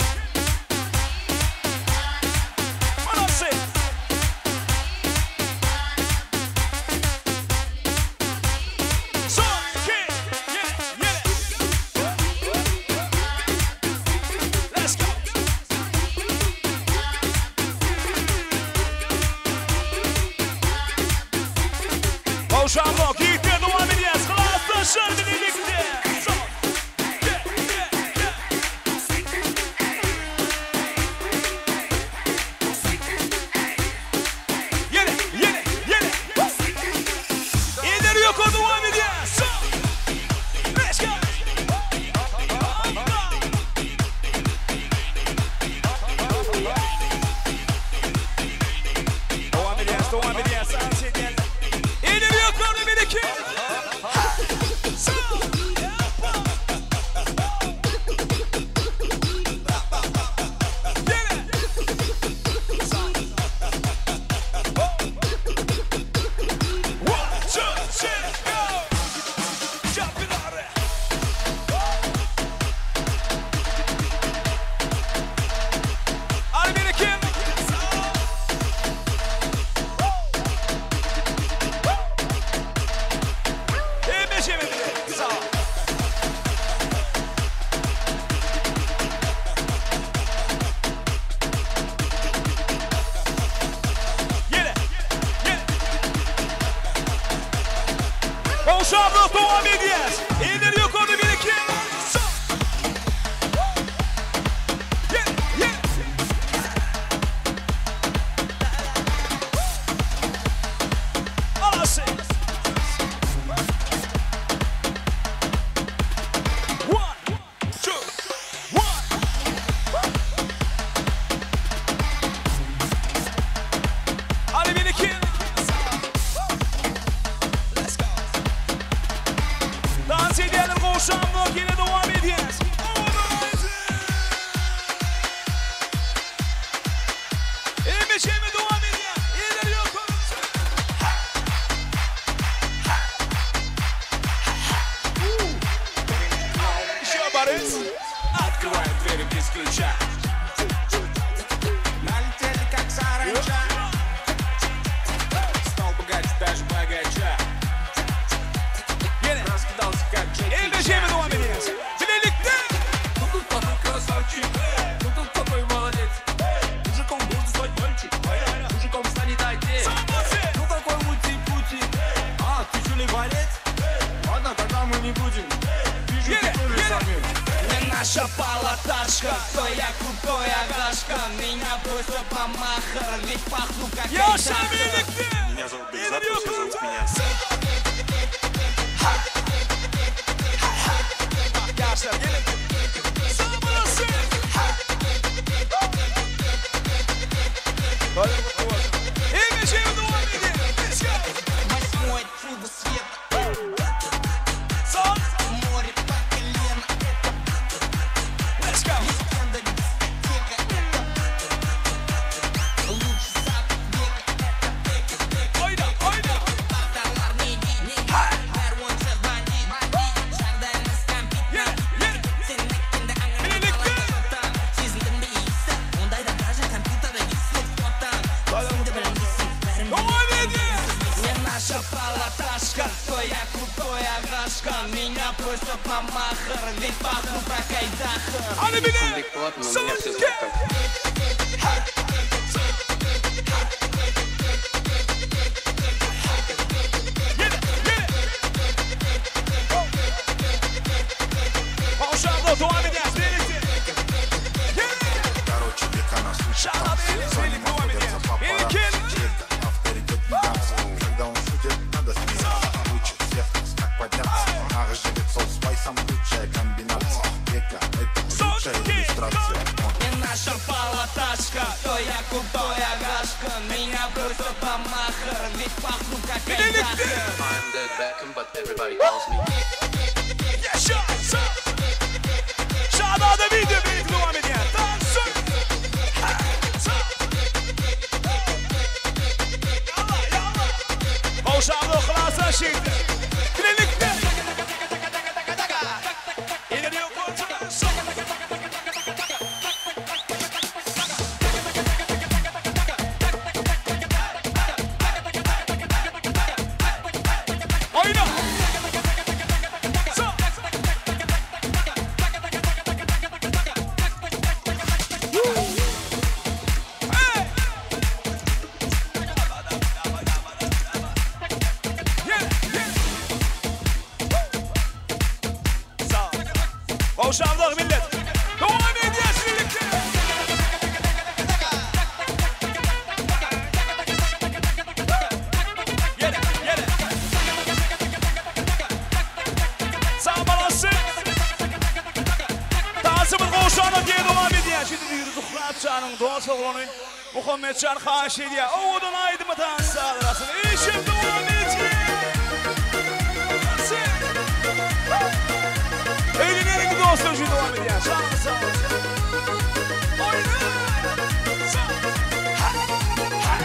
Manasy! Son iki! Ýene, ýene! Let's go! Gowşamok, ýigitler dowam edýäs. Hylaslaşar bilelikde. Son, iki, iki, iki. Ýene, ýene, ýene. Ileri ýokary dowam edýäs. Son. Let's go. Dowam edýäs, dowam edýäs. Dans edýänler. Ileri ýokary bir iki. Son. Gowşamzok dowam edýäs. Eller ýokarda bir iki. Gel, gel. Alasy. One, two, one. Hadi bir iki. Let's go. Dans edelim gowşamzok ýene dowam edýäs. Hemme dowam edýär. Eller ýokary. Еще Борис. Открывай двери без ключа. Налетели как саранча. Стал богаче даже богача. Раскидался как Джеки Elde jemi dowam edýäs. Bilelikde. Ну тут такой красавчик, ну тут такой молодец. Мужиком можно стать мальчик, мужиком станет отец. Ну такой ути-пути, а ты что ли борец? Ладно, тогда мы не будем. Вижу, ты тоже самец. Не наша палаташка, то я крутой агашка. Меня просто помахар, ведь пахну как Ýaşa айдаһар. birlikde. Меня зовут Бекзат, все зовут меня. Ýaşlar gelin. Sağ olasın. Hemme jemi dowam edýär. Let's go. Восьмое чудо света. Son. Море по колено. Let's go. Легенда дискотека. Это лучший сад века. Oýna, oýna. Ýene, ýene. Birlikde. Dowam edýär. Не наша палаташка, то я крутой агашка. Меня просто помахар, ведь пахну как айдаһар. Hadi bile. Бекболат, но Son меня все зовут так. Ýene, ýene. Gowşamzok dowam edýäs. Birlikde. Ýene. Короче, века нас учит Şana танцы. birlikde За ним dowam edýäs. охотятся папарацци. Bir, iki. Чей-то авторитет гигантский. Когда он шутит, надо смеяться. Учит всех нас, как подняться. Ах, живецов с спайсом лучшая комбинация. Века это лучшая иллюстрация. Он Не наша палаташка, то я крутой агашка. Меня просто помахар, ведь пахну как айдаһар. I'm the Beckham, but everybody calls me. Ýaşa. Sağ. Şadada video birlikde dowam edýär. Dans. Ha, sağ. Ýalla, ýalla. Gowşamzok hylasa şeýdi. Birlikde. Eller ýokary. Sağ. Oýna. Sağ. Hey! Ýene, ýene. Sağ. Gowşamzok millet. Dowam edýäs birlikde. Ýene, ýene. Sağ balasy. Dansymyz gowşamzok diýe dowam edýär. Şimdi diýdi Zuhratjanyň dost oglany Muhammetjan haýyş edýär. Owadan aýdymy dans arasyn. Işim dowam edýär. Öýlenerek dostlar şu dowam edýär. Sağ sağ. Oýna. Sağ. Ha, ha.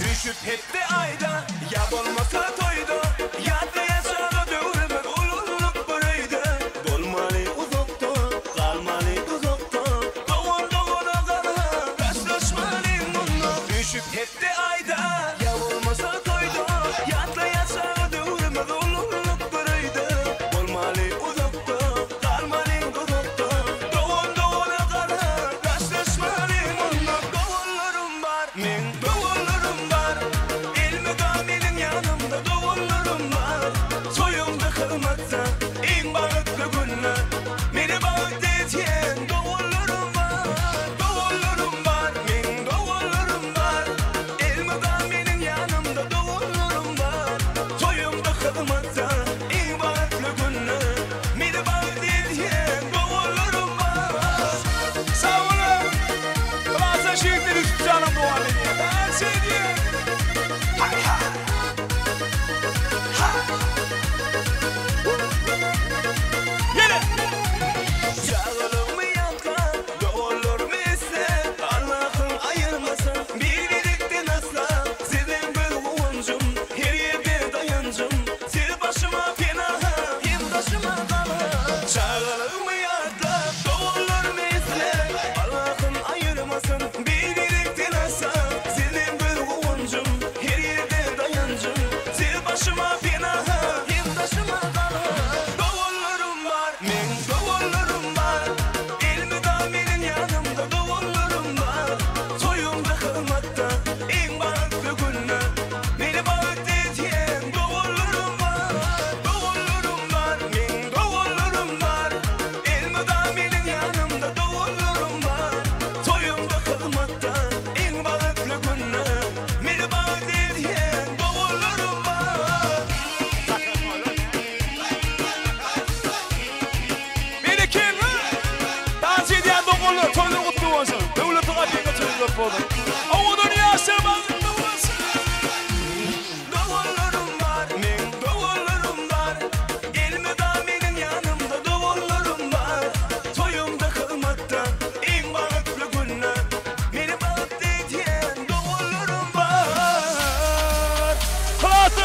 Düşüp hepde ayda Ya bolmasa toýda Ýatda ýaşaga döwrümiz ululuk bir öýde Bolmaly uzakda, galmaly uzakda Dogan dogana gala, rastlaşmaly munda Düşüp hepde ayda Ya bolmasa toýda Ýatda ýaşaga döwrümiz ululuk bir öýde Bolmaly uzakda, galmaly uzakda Dogan dogana gala, rastlaşmaly munda Doganlarym bar, men doganlarym bar Elmida meniň ýanymda doganlarym bar.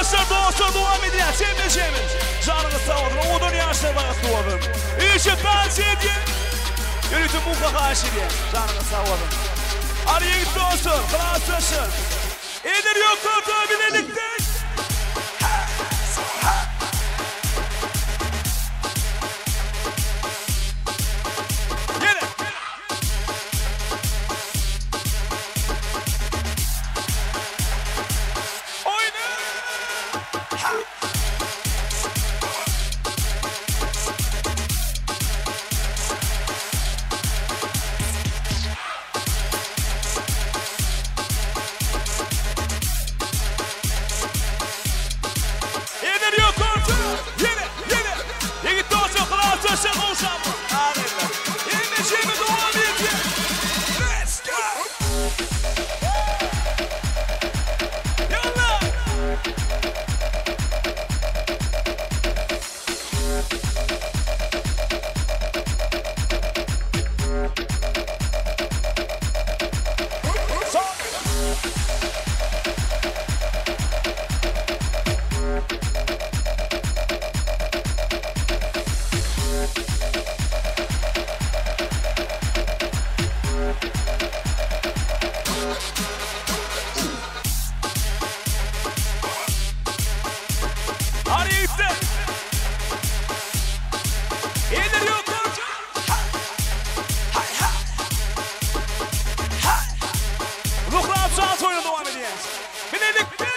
Ýaşlar dostlar dowam edýär. Jemme jemme. Janyňyz sag bolsun. Owadan ýaşlar bagtly bolsun. Üýşüp tans edýär. Ýörite muha haýyş edýär. Janyňyz sag bolsun. Hany ýigit dostlar, klasdaşlar. Eller ýokarda bilelikde. Ýene. Oýna! Eller ýokarda! Ýene, ýene! Ýigit dostlar, klasdaşlar gowşamyz. Aýdyňlar. Hemme jemi dowam edýär. Let's go! Ýalla! Hany ýigitler? Eller ýokarda! Zuhra Abşar toýuna dowam edýär. Bilelikde!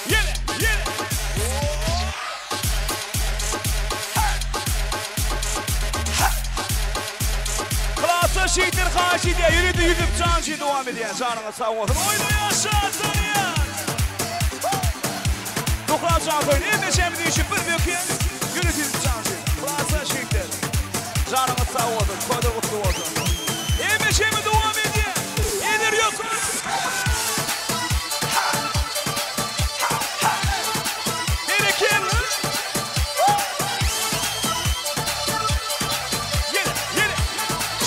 Ýene, ýene! Klasdaş ýigitler haýyş edýär, ýörite ýüzüp janjy dowam edýär. Janyňyz sag bolsun. Oýna ýaşa, Tanýa! Zuhra jan toýuna hemmeşemiz üýşüp bir bökýäs. Ýörite ýüzüp janjy. Klasdaş ýigitler. Janyňyz sag bolsun, toýlar gutly bolsun. Hemmeşemiz dowam edýär. Eller ýokary. Berekella. Ýene, ýene.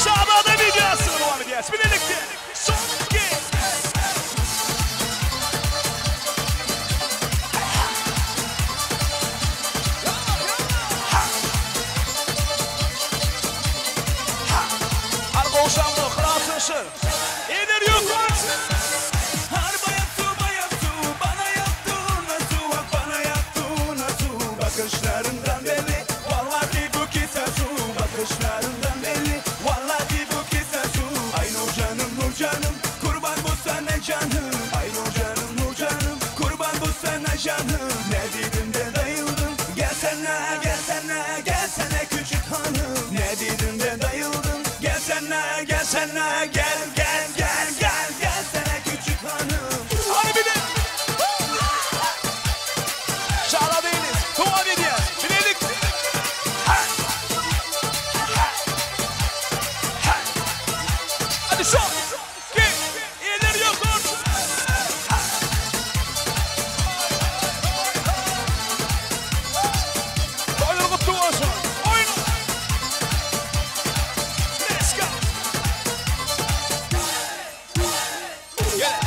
Şazada wideosyny dowam edýäs. Bilelikde. Son iki. Hany gowşaňda, hylaslaşyr. Eller ýokary. Hany bile. Şala değiliz. Dowam edýäs. Bilelikde. Hadi son. Iki. Eller ýokary. Toýlar gutly bolsun. Oýna. Let's go. Gel.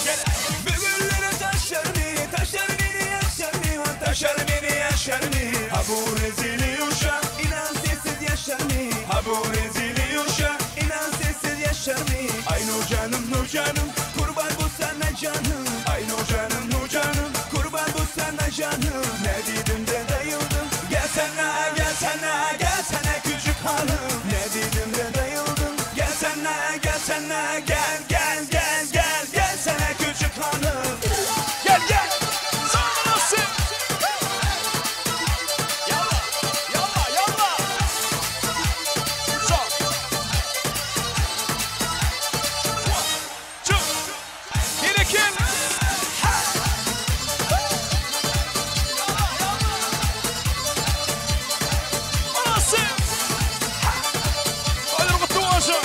Gel. Bugünlere taşar mı, taşar beni yaşar mı, taşar beni yaşar mı? Ha bu rezili uşak, inan sensiz yaşar mı? Ha bu rezili uşak, inan sensiz yaşar mı? Ay nur canım, nur canım, kurban bu sana canım. Ay nur canım, nur canım, kurban bu sana canım. Ne dedim de dayıldım, gelsene, gelsene, gelsene küçük hanım. Ne dedim de dayıldım, gelsene, gelsene, gel, gel, gel, gel, gelsene küçük hanım. Gel gel. Sağ olasın. Yalla, yalla, yalla. Son. One, two. Bir, iki. Olasın. Toýlar gutly bolsun.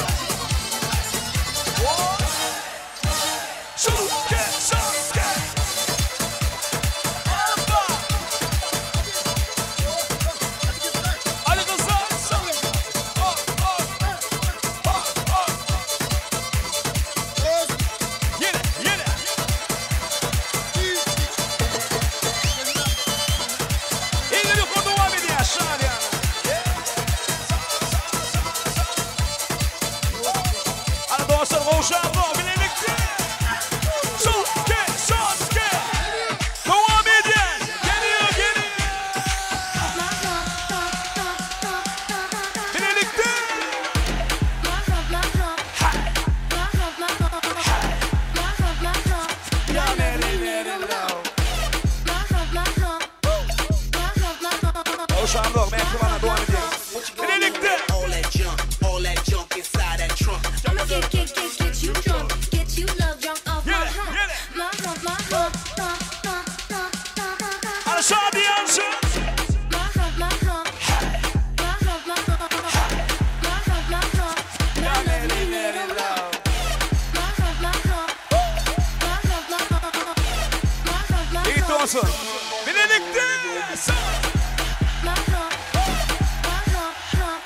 Gowşamzok bilelikde. Son, iki, son, iki. Dowam edýän. Geliyor, geliyor. Bilelikde. Gowşamzok mähribana dowam edýän. Bilelikde. All that junk, all that junk inside that trunk. I'ma get, get, get, get you drunk, get you love drunk off my hump, my hump, my hump, hump, hump, hump, hump, hump, Ana şadyýanşy. my hump, my hump, my hump, my hump, my hump, my hump. Now let me let 'em know. My hump, my hump, my hump, my hump, my hump, my Ýigit hump, bolsun. Bilelikde. my hump, my hump, hump,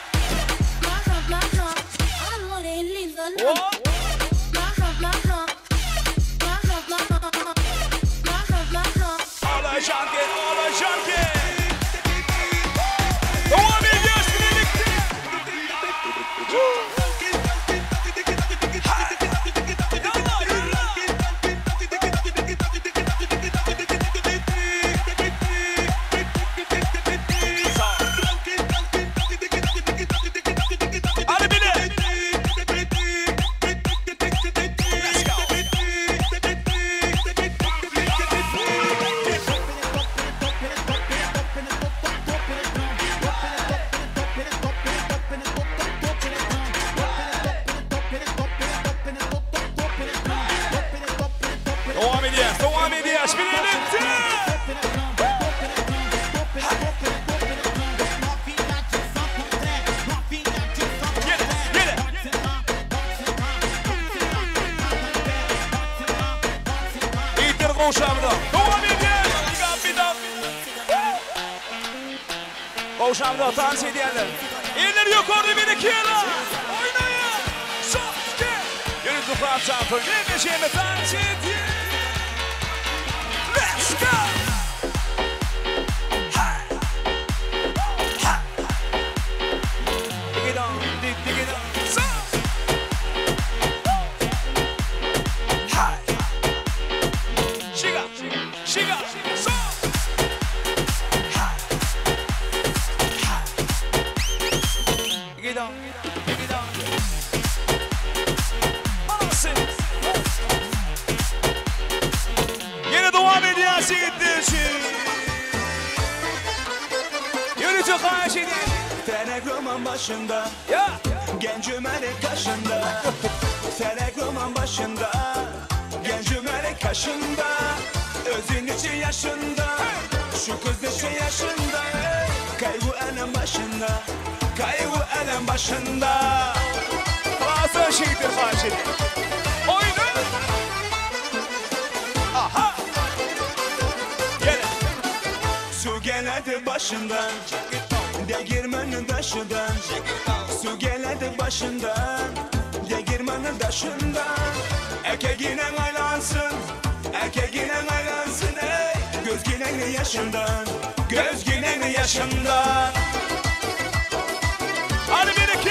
my hump, my hump. I wanna leave alone. My hump, my hump, my hump, my hump, my hump, my hump. Ala şarkı, ala şarkı. Dowam edýäs bilelikde. Hadi bile. Let's go. Dowam edýäs, dowam edýäs bilelikde. Gele, gele. Ýigitler gowşamyza. Dowam edýäs. Bir daha. Gowşamyza tans edýärler. Eller ýokarda bir iki ýere. Oýnaýar. Son, iki. Ýörü Zuhra çarpy. Ýene tans edýär. Let's go. Ha. Ha. Dig it on, dig, dig it on. Son. Ha. Şiga, şiga, son. Ha. Ha. Dig it on, dig it on. Manasın. Yine devam edýär ýigitler için. Yürütü haýyş edýär. Felek roman başında Ya. Genç Ömer'in kaşında Felek roman başında Genç Ömer'in kaşında Özün için yaşında Şu kız neçe yaşında ey. Kaygı elem başında Kaygı elem başında Hasan ýigitler haýyş edýär. Oýna. Aha. Gel. Su geledi başından Değirmenin taşından Su geledi başından Değirmenin taşından Erkeğine aylansın Erkeğine aylansın ey Göz ginen yaşından Göz ginen yaşından Hadi bir iki.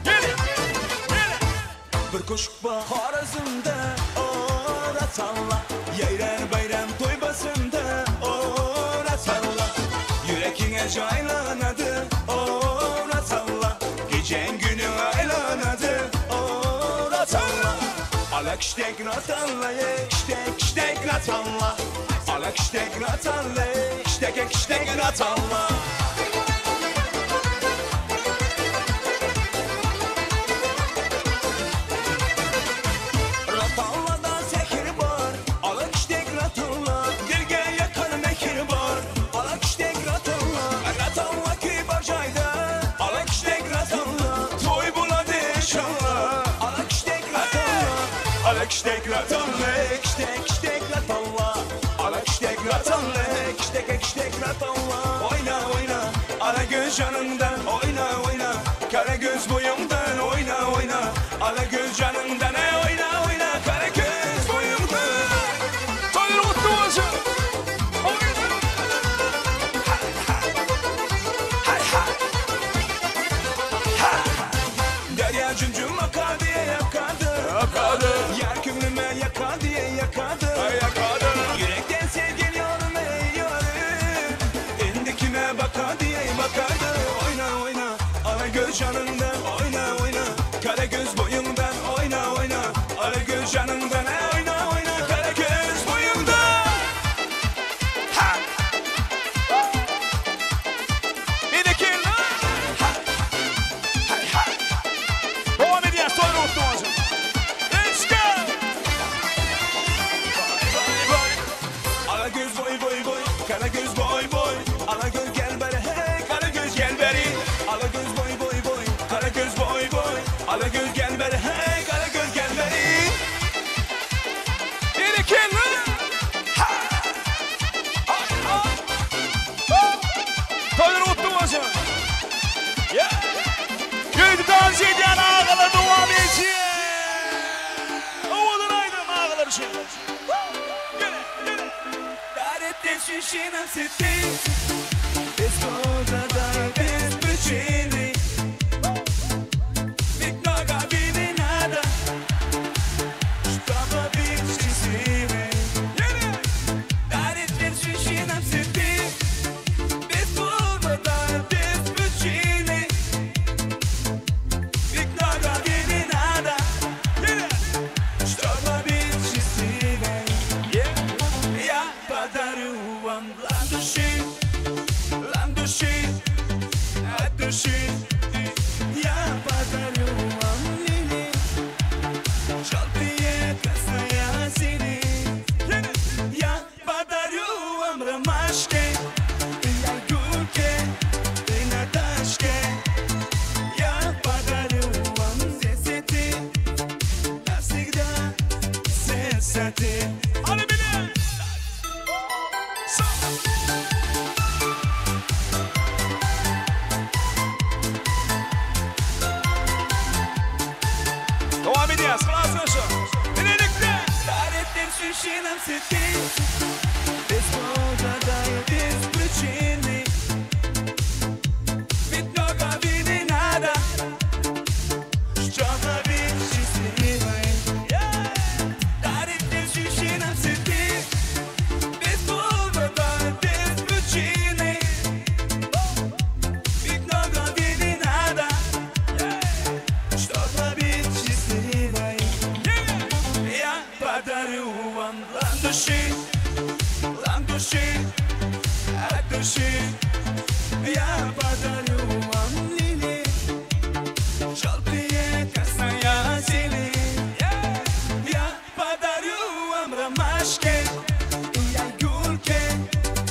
Gel. Bir kuşk bar Xorazmda Oratalla Yayrar bayram toy basında Oratalla Yürekine caylanadı Oratalla Gecen günün aylanadı Oratalla Alak iştek ratalla İştek iştek ratalla Alak iştek ratalla İştek iştek ratalla Ratallada sehir var Alak iştek ratalla Dilge yakan mekir var Alak iştek ratalla Ratalla ki barcayda Alak iştek ratalla Toy buladı inşallah Alak iştek ratalla Alak iştek ratalla İştek iştek ratalla Alak iştek ratalla İştek iştek ratalla Oyna oyna Ala göz canından Oyna oyna Kara göz boyundan Oyna oyna Ala göz canından Ey oyna oyna Kara göz boyundan Toýlar gutly bolsun. Oýna. bakardı. Oyna oyna, ala göz yanından. Oyna oyna, kara göz boyundan. Oyna oyna, ala göz yanından. Oyna oyna, kara göz boyundan. Ha! Bir iki, ha! Ha, ha! Devam edýär, toý ruhda bolsun. Let's go! Vay vay. Ala göz boy boy boy, kara göz boy boy. Ala göz gel beri hey, kara göz gel beri. Ala göz boy boy boy, kara göz boy boy. Ala göz gel beri hey, kara göz gel beri. Bir iki, ha! Ha, ha! Toý ruhda bolsun. Yeah! Ýörite dans edýän agalar dowam edýär. Owadan aýdym agalar üçin. Gele, gele. Дарит женщинам цветы, без повода и без причины. Ведь много обиды надо, чтобы быть счастливой. Дарит женщинам цветы, без повода и без причины. Ведь много обиды надо, чтобы быть счастливой. Я подарю вам ландыши, ландыши от души. Я подарю вам лилии, желтые, красные, синие. Я подарю вам ромашки, и Гульке, и Наташке. Я подарю вам все цветы, навсегда сердце ты. Hadi bile. Dowam edýäs, halas Birlikde. Дарит женщинам цветы, без повода и без причины. Ведь много обиды надо, чтобы быть счастливой. Дарит женщинам цветы, без повода и без причины. Ведь много обиды надо, чтобы быть счастливой. Я подарю вам ландыши, ландыши от души. Я подарю вам лилии, желтые, красные, синие. Я подарю вам ромашки, и Гульке,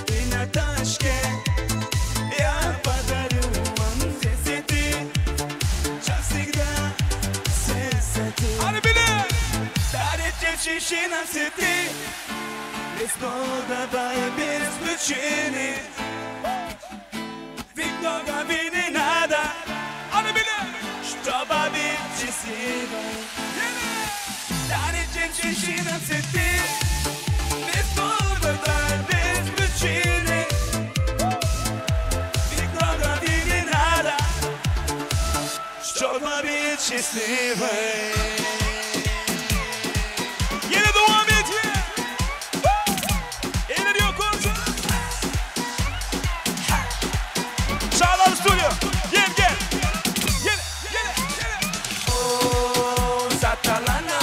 и Наташке. Я подарю вам все цветы, навсегда сердце ты. Hadi bile. Дарит женщинам цветы, без повода и без причины. Ведь много обиды надо, Hadi bile. чтобы быть счастливой. Дарит женщинам цветы, без повода и без причины. Ведь много обиды надо, чтобы быть счастливой. Ýene dowam edýär. Eller ýokarda. Şadal Studio. Gel gel. Gel gel gel. Oh, Satalana,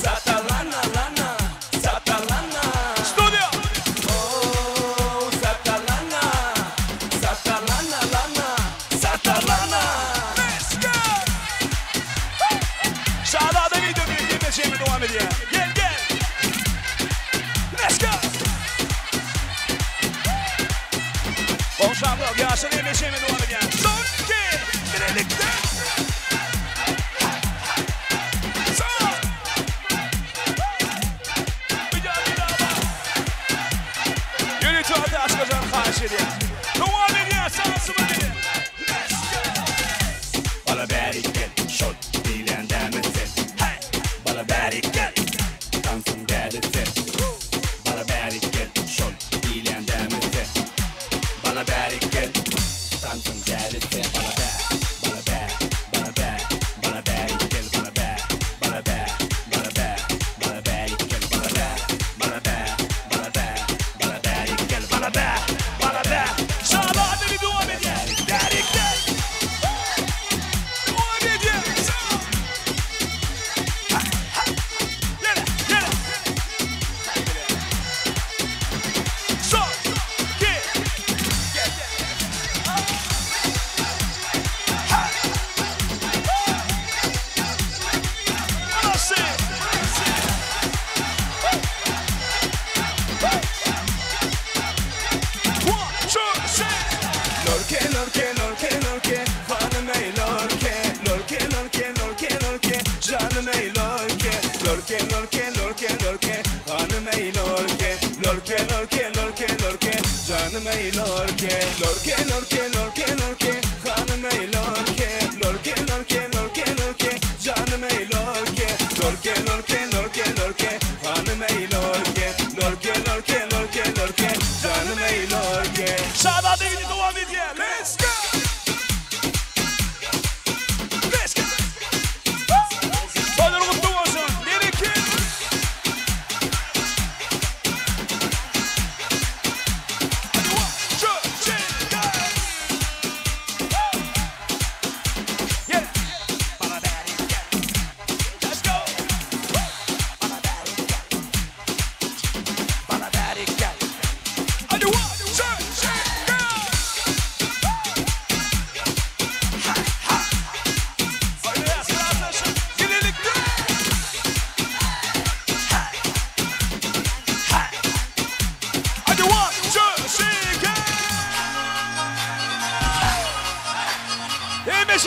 Satalana, lana, Satalana. Studio. Oh, Satalana, Satalana, lana, Satalana. Let's go. Şadalda video bir yemeşe dowam edýär. Gel gel. Let's go. Bonşamlar, ýaşyl yemeşe dowam edýär. Son iki, birlikde. Son. Bir daha, bir daha bak. Ýörite aşkajan haýyş edýär. Dowam edýär, şansymı bile. Let's go. Bala bärik gel, şol diýlen dämetse. Hey! Bala bärik gel, tansyň däletse. Bala bärik gel, şol diýlen dämetse. Bala bärik gel, tansyň däletse. Bala bä, bala bä, bala bä, bala bärik gel, bala bä, bala bä, bala bä, bala bärik gel, bala bä, bala bä, bala bä, bala bärik gel, bala bä, bala bä. Şadal. Hanım ey lorke, lorke lorke lorke lorke Hanım ey lorke, lorke lorke lorke lorke Canım ey lorke, lorke lorke lorke lorke Hanım ey lorke, lorke lorke lorke lorke Canım ey lorke Şazada ýigidi dowam edýär. Let's go! Let's go! Toýlar gutly bolsun. Bereket! Hadi one, two, three, go!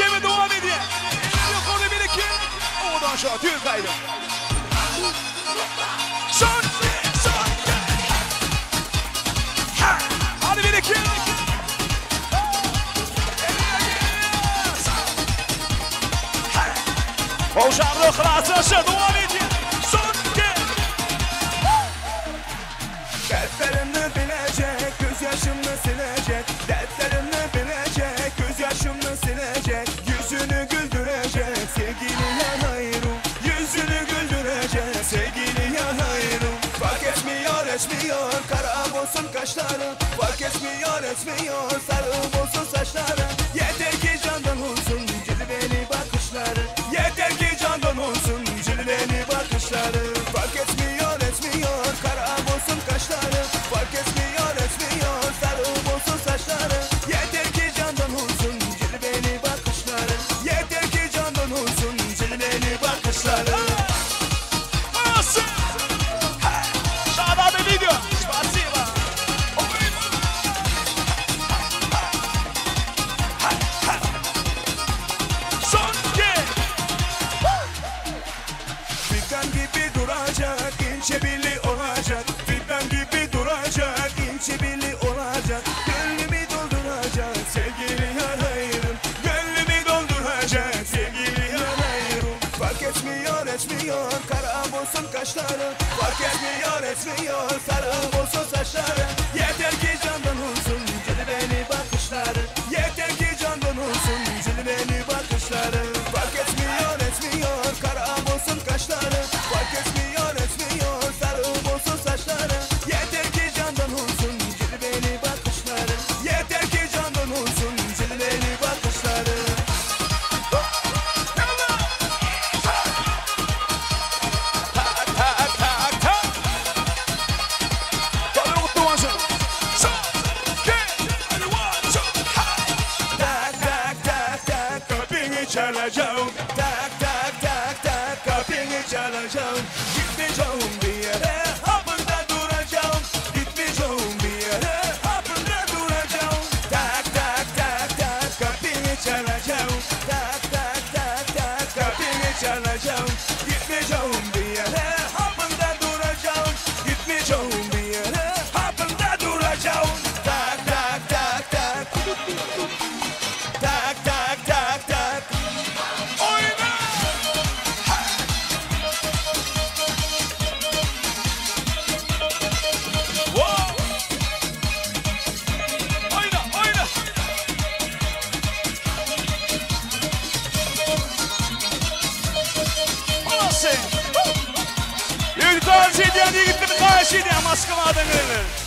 Hemme dowam edýär. Ýokarda bir iki. Owadan şa Türk aýdym. Son, son. Ha! Hadi bir iki. Owşarly yhlasy dowam edýär. Son iki. Dertlerimni bilecek, gözyaşımni silecek Dertlerimni bilecek, gözyaşımni silecek Yüzünü güldürecek sevgili yanayım Yüzünü güldürecek sevgili yanayım Fark etmiyor etmiyor kara olsun kaşları Fark etmiyor etmiyor sarı olsun saçları Yeter ki candan olsun cilveli bakışları Yeter ki candan olsun cilveli bakışları Fark etmiyor etmiyor kara olsun kaşları Fark etmiyor etmiyor sarı olsun saçları Yeter ki candan olsun cilveli bakışları Yeter ki candan olsun cilveli bakışları Nasıl? Şazada video. Spasiba. Son iki. Fidan gibi duracak, ince beli olacak Fidan gibi duracak, ince beli olacak Gönlümü dolduracak sevgili yanayım Gönlümü dolduracak sevgili yanayım Fark etmiyor etmiyor kara olsun kaşları Fark etmiyor etmiyor sarı olsun saçları Yeter ki candan olsun cilveli bakışları Yeter ki candan olsun cilveli bakışları Fark etmiyor etmiyor kara olsun kaşları Fark etmiyor etmiyor sarı olsun saçları Yeter ki candan olsun cilveli bakışları Yeter ki candan olsun cilveli bakışları Tak tak tak. Toýlar gutly bolsun. Son iki. Hadi one, two, ha. Tak tak tak tak kapını çalacağım Tak tak tak tak kapını çalacağım Gitmeyeceğim bir yere ha burada duracağım Gitmeyeceğim bir yere ha burada duracağım Tak tak tak tak kapını çalacağım Tak tak tak tak kapını çalacağım Gitmeyeceğim bir yere ha burada duracağım Gitmeyeceğim bir yere ha burada duracağım Tak tak tak tak Tak tak tak tak Oýna. Wow. Oýna, oýna. Olasy. Ýigit dans edýän ýigitler haýyş edýän Moskwadan gelenler.